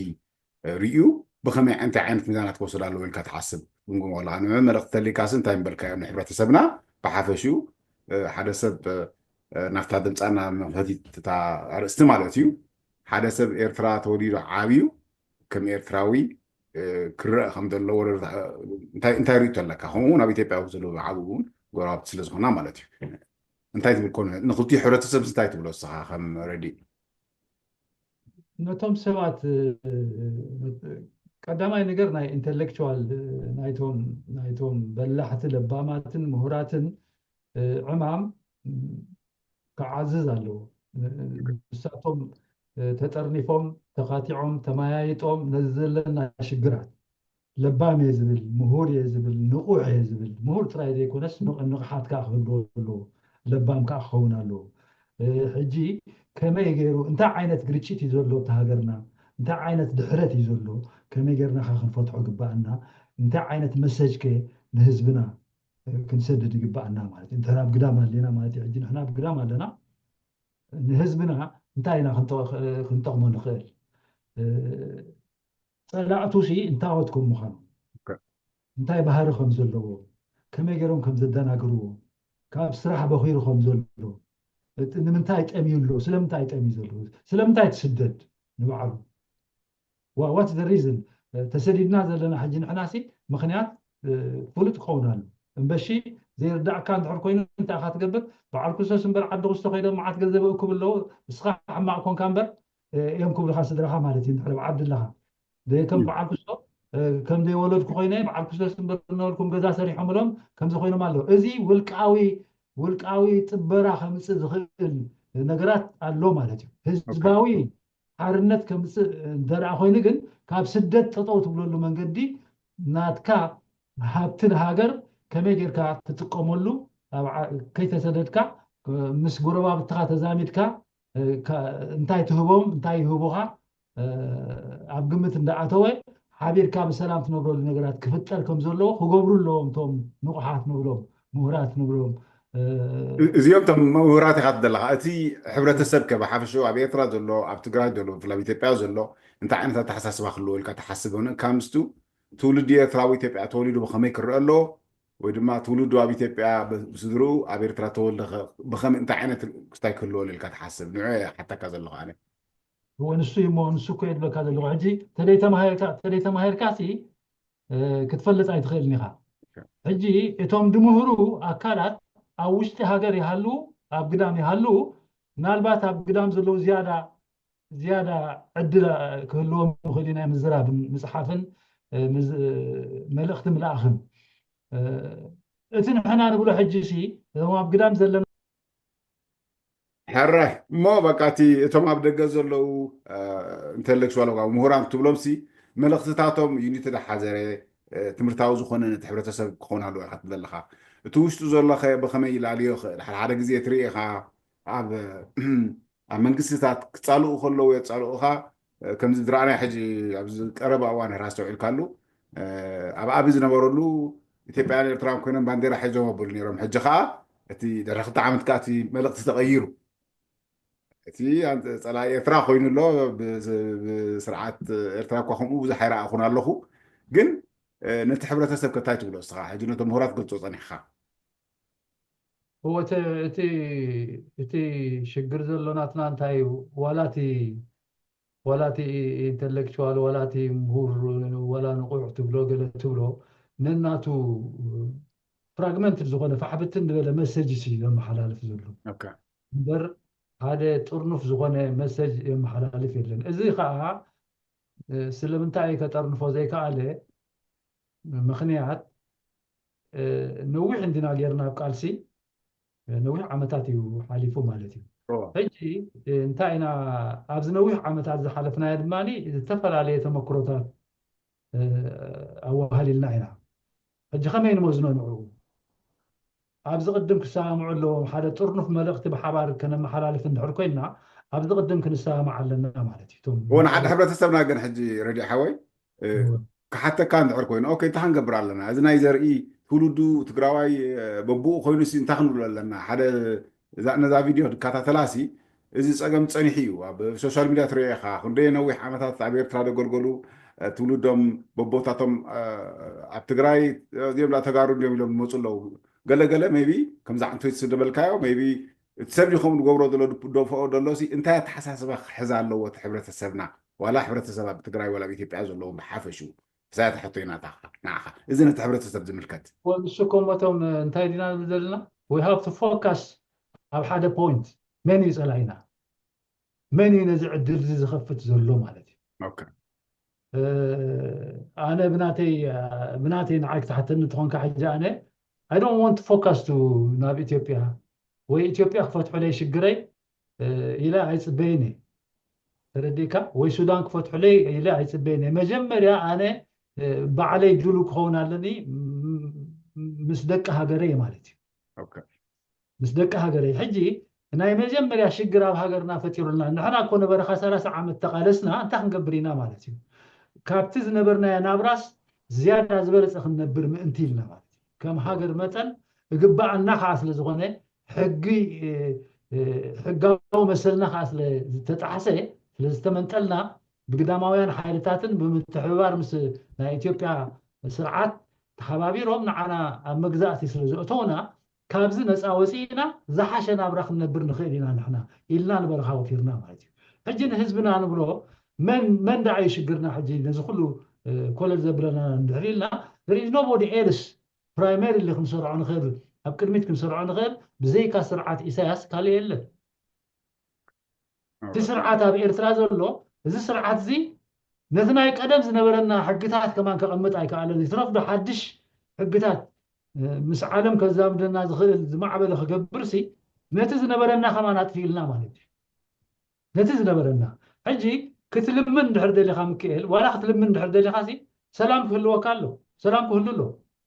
ርእዩ ብኸመይ እንታይ ዓይነት ሚዛናት ክወስድ ኣለዎ ኢልካ ትሓስብ? ግምግሞ ኣለካ ንመ መልእክቲ ተሊካስ እንታይ ምበልካዮ ንሕብረተሰብና ብሓፈሽኡ ሓደ ሰብ ናብታ ድምፃና መክፈቲት እታ ኣርእስቲ ማለት እዩ ሓደ ሰብ ኤርትራ ተወሊዱ ዓብዩ ከም ኤርትራዊ ክረአ ከም ዘለዎ እንታይ ርእቶ ኣለካ? ከምኡ እውን ኣብ ኢትዮጵያ ዘለዉ ዓብ እውን ጎረባብቲ ስለ ዝኾና ማለት እዩ። እንታይ ትብል ኮነ ንክልቲኡ ሕብረተሰብ እንታይ ትብሎ እስኻ ከም ረዲ? ነቶም ሰባት ቀዳማይ ነገር ናይ ኢንተሌክቹዋል ናይቶም ናይቶም በላሕቲ ለባማትን ምሁራትን ዕማም ክዓዝዝ ኣለዎ። ንሳቶም ተጠርኒፎም ተኻቲዖም ተመያይጦም ነዚ ዘለና ሽግራት ለባም እየ ዝብል ምሁር እየ ዝብል ንቑሕ እየ ዝብል ምሁር ጥራይ ዘይኮነስ ንቕሓት ከዓ ክህልዎ ኣለዎ። ለባም ከዓ ክኸውን ኣለዎ። ሕጂ ከመይ ገይሩ እንታይ ዓይነት ግርጭት እዩ ዘሎ እቲ ሃገርና እንታይ ዓይነት ድሕረት እዩ ዘሎ ከመይ ገይርና ከ ክንፈትሖ ግባኣና እንታይ ዓይነት መሰጅ ከ ንህዝብና ክንሰድድ ይግባኣና ማለት እዩ። ንሕና ኣብ ግዳም ኣለና ማለት እዩ። ሕጂ ንሕና ኣብ ግዳም ኣለና ንህዝብና እንታይ ኢና ክንጠቕሞ ንኽእል? ፀላእቱ ሲ እንታወት ከም ምዃኑ እንታይ ባህሪ ከም ዘለዎ ከመይ ገይሮም ከም ዘደናግርዎ ካብ ስራሕ በኺሩ ከም ዘሎ ንምንታይ ጠምዩ ኣሎ ስለምንታይ ጠምዩ ዘሎ ስለምንታይ ትስደድ ንባዕሉ what the reason ተሰዲድና ዘለና ሕጂ ንሕናሲ ምኽንያት ፍሉጥ ክኸውን ኣሎ። እምበሺ ዘይርዳእካ እንድሕር ኮይኑ እንታይ ኢኻ ትገብር? በዓል ክስቶስ እምበር ዓዲ ክስቶ ከይዶም መዓት ገንዘብ እክብ ኣለዉ። ንስኻ ሕማቕ ኮንካ እምበር እዮም ክብልኻ ስድራኻ ማለት እዩ። እንድሕር ኣብ ዓዲ ኣለኻ ከም በዓል ክስቶ ከም ዘይወለድኩ ኮይነ በዓል ክስቶስ እምበር እናበልኩም ገዛ ሰሪሖምሎም ከምዚ ኮይኖም ኣለዉ። እዚ ውልቃዊ ውልቃዊ ጥበራ ከምፅእ ዝኽእል ነገራት ኣሎ ማለት እዩ። ህዝባዊ ሓርነት ከምፅእ እንተደኣ ኮይኑ ግን ካብ ስደት ጠጠው ትብለሉ መንገዲ ናትካ ሃብቲ ንሃገር ከመይ ጌርካ ትጥቀመሉ ከይተሰደድካ ምስ ጎረባብትኻ ተዛሚድካ እንታይ ትህቦም እንታይ ይህቡኻ ኣብ ግምት እንዳኣተወ ሓቢርካ ብሰላም ትነብረሉ ነገራት ክፍጠር ከም ዘለዎ ክገብሩ ኣለዎም እቶም ንቑሓት ንብሎም ምሁራት ንብሎም እዚኦም ቶም ምሁራት ኢኻ ትደለኻ እቲ ሕብረተሰብ ከ ብሓፈሽኡ ኣብ ኤርትራ ዘሎ ኣብ ትግራይ ዘሎ ብፍላይ ኣብ ኢትዮጵያ ዘሎ እንታይ ዓይነት ኣተሓሳስባ ክህልዎ ኢልካ ትሓስብ ሆነ ካብ ምስቱ ትውልዲ ኤርትራዊ ኢትዮጵያ ተወሊዱ ብኸመይ ክረአ ኣለዎ ወይ ድማ ትውልዱ ኣብ ኢትዮጵያ ብስድርኡ ኣብ ኤርትራ ተወልደ ብኸመይ እንታይ ዓይነት ክስታይ ክህልዎ ኢልካ ትሓስብ ንዑ ሓተካ ዘለኹ ኣነ እወ ንሱ እዩ እሞ ንሱ እኮ የድበካ ዘለኹ ሕጂ ተደይተማሂርካ ተደይተማሂርካ ሲ ክትፈልጥ ኣይትኽእልን ኢኻ ሕጂ እቶም ድምህሩ ኣካላት ኣብ ውሽጢ ሃገር ይሃሉ ኣብ ግዳም ይሃሉ ምናልባት ኣብ ግዳም ዘለዉ ዝያዳ ዝያዳ ዕድል ክህልዎም ይኽእል ናይ ምዝራብን ምፅሓፍን መልእኽቲ ምልኣኽን እቲ ንሕና ንብሎ ሕጂ ሲ እዞም ኣብ ግዳም ዘለና ሕራይ እሞ በቃ እቲ እቶም ኣብ ደገ ዘለዉ ኢንተሌክቹዋል ምሁራን ትብሎም ሲ መልእኽትታቶም ዩኒቲ ዝሓዘረ ትምህርታዊ ዝኾነ ነቲ ሕብረተሰብ ክኾን ኣለዎ ኢኻ ትብል ኣለኻ እቲ ውሽጡ ዘሎኸ ብኸመይ ይላልዮ ይኽእል ሓደ ሓደ ግዜ ትርኢ ኢኻ ኣብ ኣብ መንግስትታት ክፃልኡ ከለዉ የፃልኡኻ ከምዚ ዝረኣናይ ሕጂ ኣብዚ ቀረባ እዋን ራስተውዒልካሉ ኣብ ኣቢ ዝነበረሉ ኢትዮጵያን ኤርትራን ኮይኖም ባንዴራ ሒዞም ኣብሉ ነይሮም ሕጂ ከዓ እቲ ድሕሪ ክልተ ዓመት ከዓ እቲ መልእክቲ ተቀይሩ እቲ ፀላኢ ኤርትራ ኮይኑ ኣሎ ብስርዓት ኤርትራ እኳ ከምኡ ብዙሕ ኣይረኣኹን ኣለኹ ግን ነቲ ሕብረተሰብ ከታይ ትብሎ እስኻ ሕጂ ነቶም ምሁራት ገልፆ ፀኒሕካ እወ እቲ ሽግር ዘሎ ናትና እንታይ እዩ ዋላ እቲ ዋላ እቲ ኢንተሌክቹዋል ዋላ እቲ ምሁር ዋላ ንቑሕ ትብሎ ገለ ትብሎ ነናቱ ፍራግመንት ዝኾነ ፋሕብትን ዝበለ መሰጅ ሲ ዘመሓላልፍ ዘሎ እምበር ሓደ ጥርኑፍ ዝኾነ መሰጅ የመሓላልፍ የለን እዚ ከዓ ስለምንታይ ከጠርንፎ ዘይከኣለ ምኽንያት ነዊሕ እንዲና ጌርና ኣብ ቃልሲ ነዊሕ ዓመታት እዩ ሓሊፉ ማለት እዩ ሕጂ እንታይ ኢና ኣብዚ ነዊሕ ዓመታት ዝሓለፍናዮ ድማ ዝተፈላለየ ተመክሮታት ኣዋሃሊልና ኢና ሕጂ ከመይ ንመዝኖ ንዕኡ ኣብዚ ቅድም ክሰማምዑ ኣለዎም ሓደ ጥርኑፍ መልእኽቲ ብሓባር ከነመሓላልፍ እንድሕር ኮይንና ኣብዚ ቅድም ክንሰማማዕ ኣለና ማለት እዩ እቶም እወ ንሓደ ሕብረተሰብና ግን ሕጂ ረድእ ሓወይ ክሓተካ እንድሕር ኮይኑ ኦኬ እንታይ ክንገብር ኣለና እዚ ናይ ዘርኢ ትውልዱ ትግራዋይ በብኡ ኮይኑ ሲ እንታይ ክንብሎ ኣለና ሓደ ነዛ ቪድዮ ድከታተላ ሲ እዚ ፀገም ፀኒሑ እዩ ኣብ ሶሻል ሚድያ ትሪኦ ኢኻ ክንደይ ነዊሕ ዓመታት ኣብ ኤርትራ ዘገልገሉ ትውልዶም በቦታቶም ኣብ ትግራይ እዚኦም ዳ ተጋሩ እንዲዮም ኢሎም ዝመፁ ኣለዉ ገለገለ ቢ ከምዛ ዕንቶይቲ ስደበልካዮ ቢ እቲ ሰብ ከምኡ ዝገብሮ ዘሎ ደፈኦ ዘሎ ሲ እንታይ ኣተሓሳስባ ክሕዝ ኣለዎ እቲ ሕብረተሰብና ዋላ ሕብረተሰብ ኣብ ትግራይ ዋላ ኣብ ኢትዮጵያ ዘለዎም ብሓፈሽኡ እዛ እታ ሕቶይ ናታኻ ንዓኻ እዚ ነቲ ሕብረተሰብ ዝምልከት ንሱ ኮሞቶም እንታይ ዲና ንብል ዘለና we have to focus ኣብ ሓደ point መን እዩ ፀላኢና መን እዩ ነዚ ዕድል እዚ ዝኸፍት ዘሎ ማለት እዩ ኣነ ብናተይ ብናተይ ንዓይ ክትሓተኒ እንትኾንካ ሕጂ ኣነ I don't want focus to ናብ ኢትዮጵያ ወይ ኢትዮጵያ ክፈትሑለይ ሽግረይ ኢለ ኣይፅበይን እየ ተረዲእካ ወይ ሱዳን ክፈትሑለይ ኢለ ኣይፅበይን እየ መጀመርያ ኣነ ባዕለይ ድሉ ክኸውን ኣለኒ ምስ ደቂ ሃገረይ ማለት እዩ ምስ ደቂ ሃገረይ ሕጂ ናይ መጀመርያ ሽግር ኣብ ሃገርና ፈጢሩልና ንሕና እኮ ነበረኻ ሰላሳ ዓመት ተቃለስና እንታይ ክንገብር ኢና ማለት እዩ ካብቲ ዝነበርናዮ ናብራስ ዝያዳ ዝበለፀ ክንነብር ምእንቲ ኢልና ማለት እዩ ከም ሃገር መጠን እግባኣና ከዓ ስለዝኾነ ሕጊ ሕጋዊ መሰልና ከዓ ስለዝተጣሕሰ ስለዝተመንጠልና ብግዳማውያን ሓይልታትን ብምትሕብባር ምስ ናይ ኢትዮጵያ ስርዓት ተሓባቢሮም ንዓና ኣብ መግዛእቲ ስለዘእተውና ካብዚ ነፃ ወፂእና ዝሓሸ ናብራ ክንነብር ንኽእል ኢና ንሕና ኢልና ንበረኻ ወፊርና ማለት እዩ ሕጂ ንህዝብና ንብሎ መን መን ደኣ እዩ ሽግርና ሕጂ ነዚ ኩሉ ኮለል ዘብለና እንድሕር ኢልና፣ there is nobody else primarily ክንሰርዖ ንኽእል፣ ኣብ ቅድሚት ክንሰርዖ ንኽእል ብዘይካ ስርዓት ኢሳያስ ካልእ የለን። እቲ ስርዓት ኣብ ኤርትራ ዘሎ፣ እዚ ስርዓት እዚ ነቲ ናይ ቀደም ዝነበረና ሕግታት ከማን ከቐምጥ ኣይከኣለን። ይትረፍ ዶ ሓድሽ ሕግታት ምስ ዓለም ከዛምደና ዝኽእል ዝማዕበለ ክገብርሲ፣ ነቲ ዝነበረና ከማን ኣጥፊእልና ማለት እዩ። ነቲ ዝነበረና ሕጂ ክትልምን እንድሕር ደሊኻ ምክኤል፣ ዋላ ክትልምን እንድሕር ደሊኻ ሲ ሰላም ክህልወካ ኣሎ፣ ሰላም ክህሉ ኣሎ።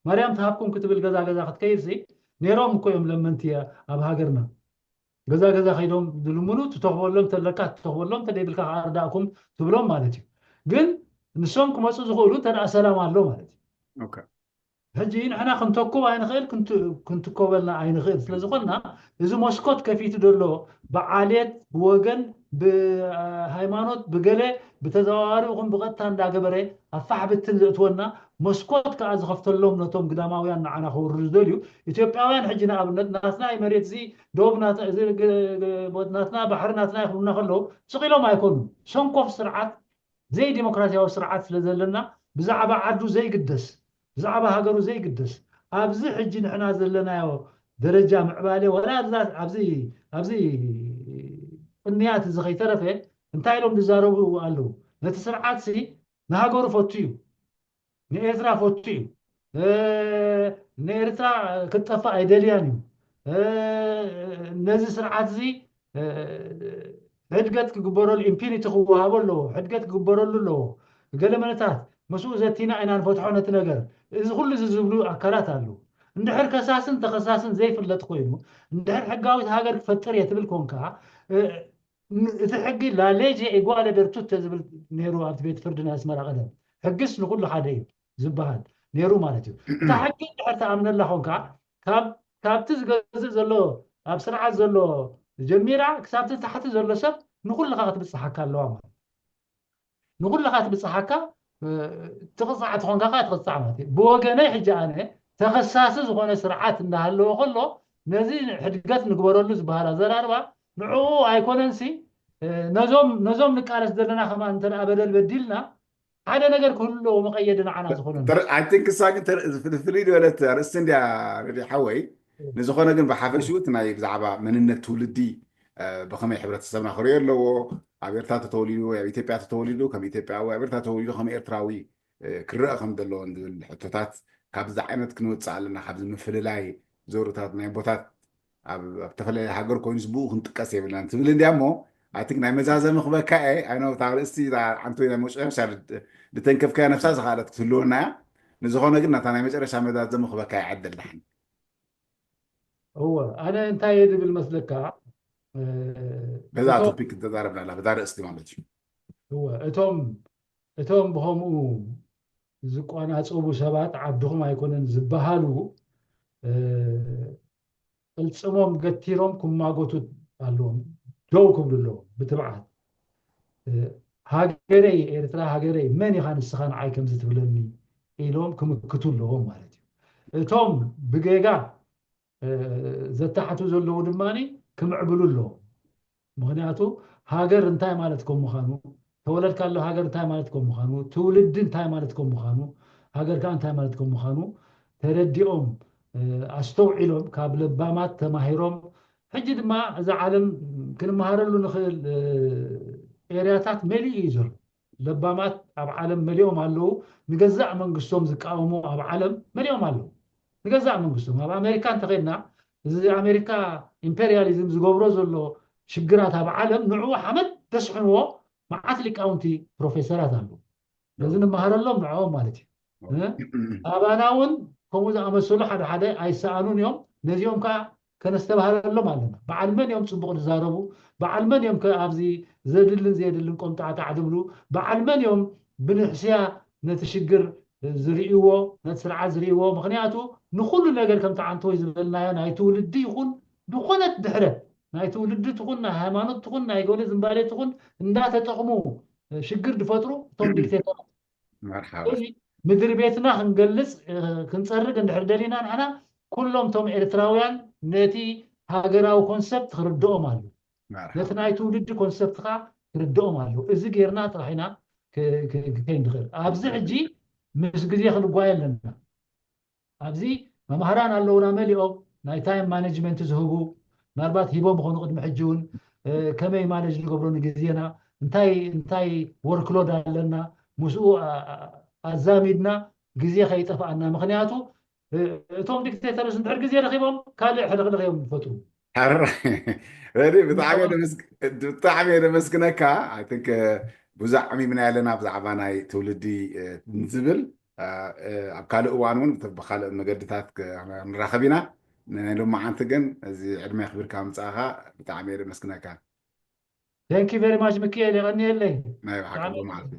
ማርያም ትሃብኩም ክትብል ገዛ ገዛ ክትከይድ ሲ ነይሮም እኮ እዮም ለመንቲ ኣብ ሃገርና። ገዛ ገዛ ከይዶም ዝልምኑ፣ ትተኽበሎም ተለካ ትተኽበሎም፣ ተደይብልካ ከኣ ርዳእኩም ትብሎም ማለት እዩ። ግን ንሶም ክመፁ ዝኽእሉ እንተ ደኣ ሰላም ኣሎ ማለት እዩ። ሕጂ ንሕና ክንተኩብ ኣይንኽእል፣ ክንትኮበልና ኣይንኽእል። ስለ ዝኾንና እዚ መስኮት ከፊቱ ዘሎ ብዓሌት፣ ብወገን፣ ብሃይማኖት፣ ብገለ ብተዘዋዋሪ ይኹን ብቐጥታ እንዳገበረ ኣፋሕብትን ዘእትወና መስኮት ከዓ ዝኸፍተሎም ነቶም ግዳማውያን ንዓና ከውርዱ ዝደልዩ ኢትዮጵያውያን። ሕጂ ንኣብነት ናትና መሬት እዚ ዶብ ናትና ባሕሪ ናትና ይኽብሉና ከለዉ ስቕ ኢሎም ኣይኮኑን። ሰንኮፍ ስርዓት ዘይዲሞክራሲያዊ ስርዓት ስለ ዘለና ብዛዕባ ዓዱ ዘይግደስ፣ ብዛዕባ ሃገሩ ዘይግደስ፣ ኣብዚ ሕጂ ንሕና ዘለናዮ ደረጃ ምዕባለ ወላ ኣብዚ ኣብዚ ቅንያት እዚ ከይተረፈ እንታይ ኢሎም ዝዛረቡ ኣለዉ? ነቲ ስርዓት ሲ ንሃገሩ ፈቱ እዩ፣ ንኤርትራ ፈቱ እዩ፣ ንኤርትራ ክትጠፍእ ኣይደልያን እዩ፣ ነዚ ስርዓት እዚ ሕድገት ክግበረሉ፣ ኢምፒኒቲ ክወሃቦ ኣለዎ፣ ሕድገት ክግበረሉ ኣለዎ። ገለ መነታት ምስኡ ዘቲና ኢና ንፈትሖ ነቲ ነገር። እዚ ኩሉ እዚ ዝብሉ ኣካላት ኣለዉ። እንድሕር ከሳስን ተኸሳስን ዘይፍለጥ ኮይኑ፣ እንድሕር ሕጋዊት ሃገር ክፈጥር እየ ትብል ኮንካ፣ እቲ ሕጊ ላሌጀ ኢጓለ ቨርቱተ ዝብል ነይሩ ኣብቲ ቤት ፍርዲ ናይ ኣስመራ ቀደም። ሕግስ ንኩሉ ሓደ እዩ ዝበሃል ነይሩ ማለት እዩ። እታ ሕጊ እንድሕር ተኣምነላ ኮንካ፣ ካብ ካብቲ ዝገዝእ ዘሎ ኣብ ስርዓት ዘሎ ጀሚራ ክሳብቲ ታሕቲ ዘሎ ሰብ ንኩልኻ ክትብፅሓካ ኣለዋ ማለት እዩ። ንኩልኻ ክትብፅሓካ ትቕፃዕ ትኾንካ ከዓ ትቕፃዕ ማለት እዩ። ብወገነይ ሕጂ ኣነ ተኸሳሲ ዝኾነ ስርዓት እንዳሃለወ ከሎ ነዚ ሕድገት ንግበረሉ ዝበሃል ኣዘራርባ ንዕኡ ኣይኮነንሲ ነዞም ነዞም ንቃለስ ዘለና ከማን እንተ በደል በዲልና ሓደ ነገር ክህሉ ኣለዎ መቐየዲ ንዓና ዝኾነ። I think እሳ ግን ፍልፍል ዝበለት ኣርእስቲ እንድያ ረዲ ሓወይ። ንዝኾነ ግን ብሓፈሽኡ እቲ ናይ ብዛዕባ መንነት ትውልዲ ብኸመይ ሕብረተሰብና ክሪኦ ኣለዎ፣ ኣብ ኤርትራ ተተወሊዱ ወይ ኣብ ኢትዮጵያ ተተወሊዱ ከም ኢትዮጵያዊ፣ ኣብ ኤርትራ ተወሊዱ ከም ኤርትራዊ ክረአ ከም ዘለዎን ዝብል ሕቶታት ካብዚ ዓይነት ክንወፅእ ኣለና፣ ካብዚ ምፍልላይ ዘውርታት ናይ ቦታት ኣብ ተፈላለየ ሃገር ኮይኑ ብኡ ክንጥቀስ የብልናን ትብል እንድያ እሞ ኣቲ ናይ መዛዘሚ ክበካ እየ። ኣይኖ እታ ርእስቲ ዓንቶ ናይ መጨረሻ ልተንከፍካያ ነብሳ ዝኸኣለት ክትህልወና እያ። ንዝኾነ ግን ናታ ናይ መጨረሻ መዛዘሚ ክበካ ይዓደል ዳሕን። እወ ኣነ እንታይ እየ ዝብል መስለካ በዛ ቶፒክ ተዛረብና በዛ ርእስቲ ማለት እዩ። እወ እቶም እቶም ብኸምኡ ዝቋናፀቡ ሰባት ዓድኹም ኣይኮነን ዝበሃሉ ቅልፅሞም ገቲሮም ክማጎቱ ኣለዎም። ደው ክብሉ ኣለዎም ብትብዓት። ሃገረይ ኤርትራ ሃገረይ መን ኢኻ ንስኻ ንዓይ ከምዚ ትብለኒ ኢሎም ክምክቱ ኣለዎም ማለት እዩ። እቶም ብጌጋ ዘተሓቱ ዘለዉ ድማ ክምዕብሉ ኣለዎም። ምኽንያቱ ሃገር እንታይ ማለት ከም ምዃኑ፣ ተወለድካሉ ሃገር እንታይ ማለት ከም ምዃኑ፣ ትውልዲ እንታይ ማለት ከም ምዃኑ፣ ሃገር ከዓ እንታይ ማለት ከም ምዃኑ ተረዲኦም ኣስተውዒሎም ካብ ለባማት ተማሂሮም ሕጂ ድማ እዛ ዓለም ክንመሃረሉ ንኽእል ኤርያታት መሊኡ እዩ ዘሎ። ለባማት ኣብ ዓለም መሊኦም ኣለዉ። ንገዛእ መንግስቶም ዝቃወሙ ኣብ ዓለም መሊኦም ኣለዉ። ንገዛእ መንግስቶም ኣብ ኣሜሪካ እንተኸድና እዚ ኣሜሪካ ኢምፔሪያሊዝም ዝገብሮ ዘሎ ሽግራት ኣብ ዓለም ንዕኡ ሓመድ ተስሕንዎ መዓት ሊቃውንቲ ፕሮፌሰራት ኣለዉ። ነዚ ንመሃረሎም ንዕኦም ማለት እዩ። ኣባና እውን ከምኡ ዝኣመሰሉ ሓደ ሓደ ኣይሰኣኑን እዮም። ነዚኦም ከዓ ከነስተባህለሎም ኣለና። በዓል መን እዮም ፅቡቕ ዝዛረቡ? በዓል መን እዮም ኣብዚ ዘድልን ዘየድልን ቆምጣዕጣዕ ዝብሉ? በዓል መን እዮም ብንሕስያ ነቲ ሽግር ዝርእይዎ፣ ነቲ ስርዓት ዝርእይዎ? ምኽንያቱ ንኹሉ ነገር ከምቲ ዓንተወይ ዝበልናዮ ናይ ትውልዲ ይኹን ዝኾነት ድሕረት ናይ ትውልዲ ትኹን ናይ ሃይማኖት ትኹን ናይ ገለ ዝንባሌ ትኹን እንዳተጠቕሙ ሽግር ዝፈጥሩ እቶም ዲክቴተራት። ምድሪ ቤትና ክንገልፅ ክንፀርግ እንድሕር ደሊና ንሕና ኩሎም እቶም ኤርትራውያን ነቲ ሃገራዊ ኮንሰፕት ክርድኦም ኣሎ። ነቲ ናይ ትውልዲ ኮንሰፕትካ ክርድኦም ኣሎ። እዚ ጌርና ጥራሕ ኢና ክከይድ ንኽእል። ኣብዚ ሕጂ ምስ ግዜ ክንጓየ ኣለና። ኣብዚ መማህራን ኣለውና መሊኦም ናይ ታይም ማኔጅመንት ዝህቡ፣ ምናልባት ሂቦም ይኾኑ ቅድሚ ሕጂ እውን። ከመይ ማኔጅ ንገብሮ ንግዜና፣ እንታይ እንታይ ወርክሎድ ኣለና፣ ምስኡ ኣዛሚድና ግዜ ከይጠፍኣና። ምክንያቱ እቶም ዲክቴተርስ እንድሕር ግዜ ረኪቦም ካልእ ሕልኽልኽ እዮም ዝፈጥሩ። ብጣዕሚ ደመስግነካ። ብዙሕ ዓሚምና ኣለና ብዛዕባ ናይ ትውልዲ ዝብል ኣብ ካልእ እዋን እውን ብካልእ መገድታት ንራኸብ ኢና። ናይ ሎማዓንቲ ግን እዚ ዕድመ ክብርካ ምፃእኻ ብጣዕሚ ደመስግነካ። Thank you very much ምክኤል፣ የቐንየለይ። ናይ ብሓቂ ሎማዓንቲ